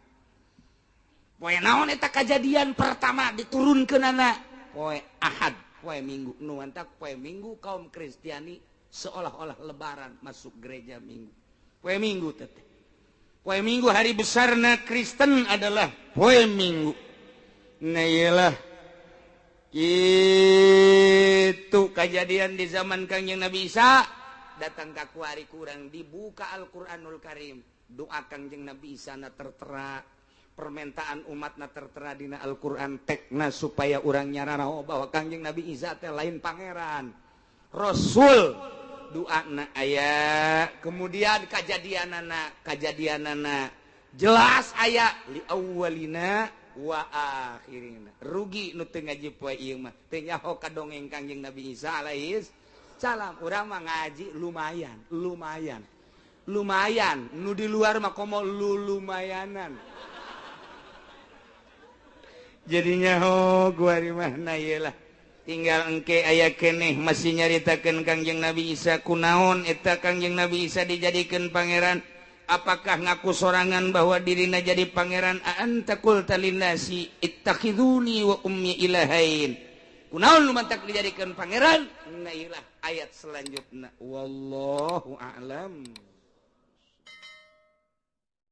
Poe naon eta kajadian pertama diturunkeunana? Poe Ahad, poe Minggu. Nu mantak poe Minggu kaum Kristiani seolah-olah lebaran masuk gereja Minggu. Poe Minggu teteh. Poe Minggu hari besarna Kristen adalah poe Minggu. Nah iyalah itu kejadian di zaman Kangjeng Nabi Isa datang ka kuari kurang dibuka Al-Qur'anul Karim. Doa Kangjeng Nabi Isa na tertera, permintaan umatna tertera dina Al-Qur'an tekna supaya urang nyararaho bahwa Kangjeng Nabi Isa teh lain pangeran, Rasul. Doana aya, kemudian kajadianana jelas aya li awwalina wa akhirina. Rugi nu teu ngaji poe ieu mah teu nyaho ka dongeng Kangjeng Nabi Isa alaihi salam. Urang mah ngaji lumayan, lumayan. Lumayan, nu di luar mah komo lumayanan. Jadinya oh gua di mana ieu lah. Tinggal engke aya keneh masih nyaritakeun Kangjeng Nabi Isa kunaon eta Kangjeng Nabi Isa dijadikeun pangeran. Apakah ngaku sorangan bahwa dirina jadi pangeran? Anta qulta linnasi ittakhiduni wa ummi ilahain. Kunaon nu mantak dijadikeun pangeran? Nah ieu lah ayat selanjutna. Wallahu a'lam.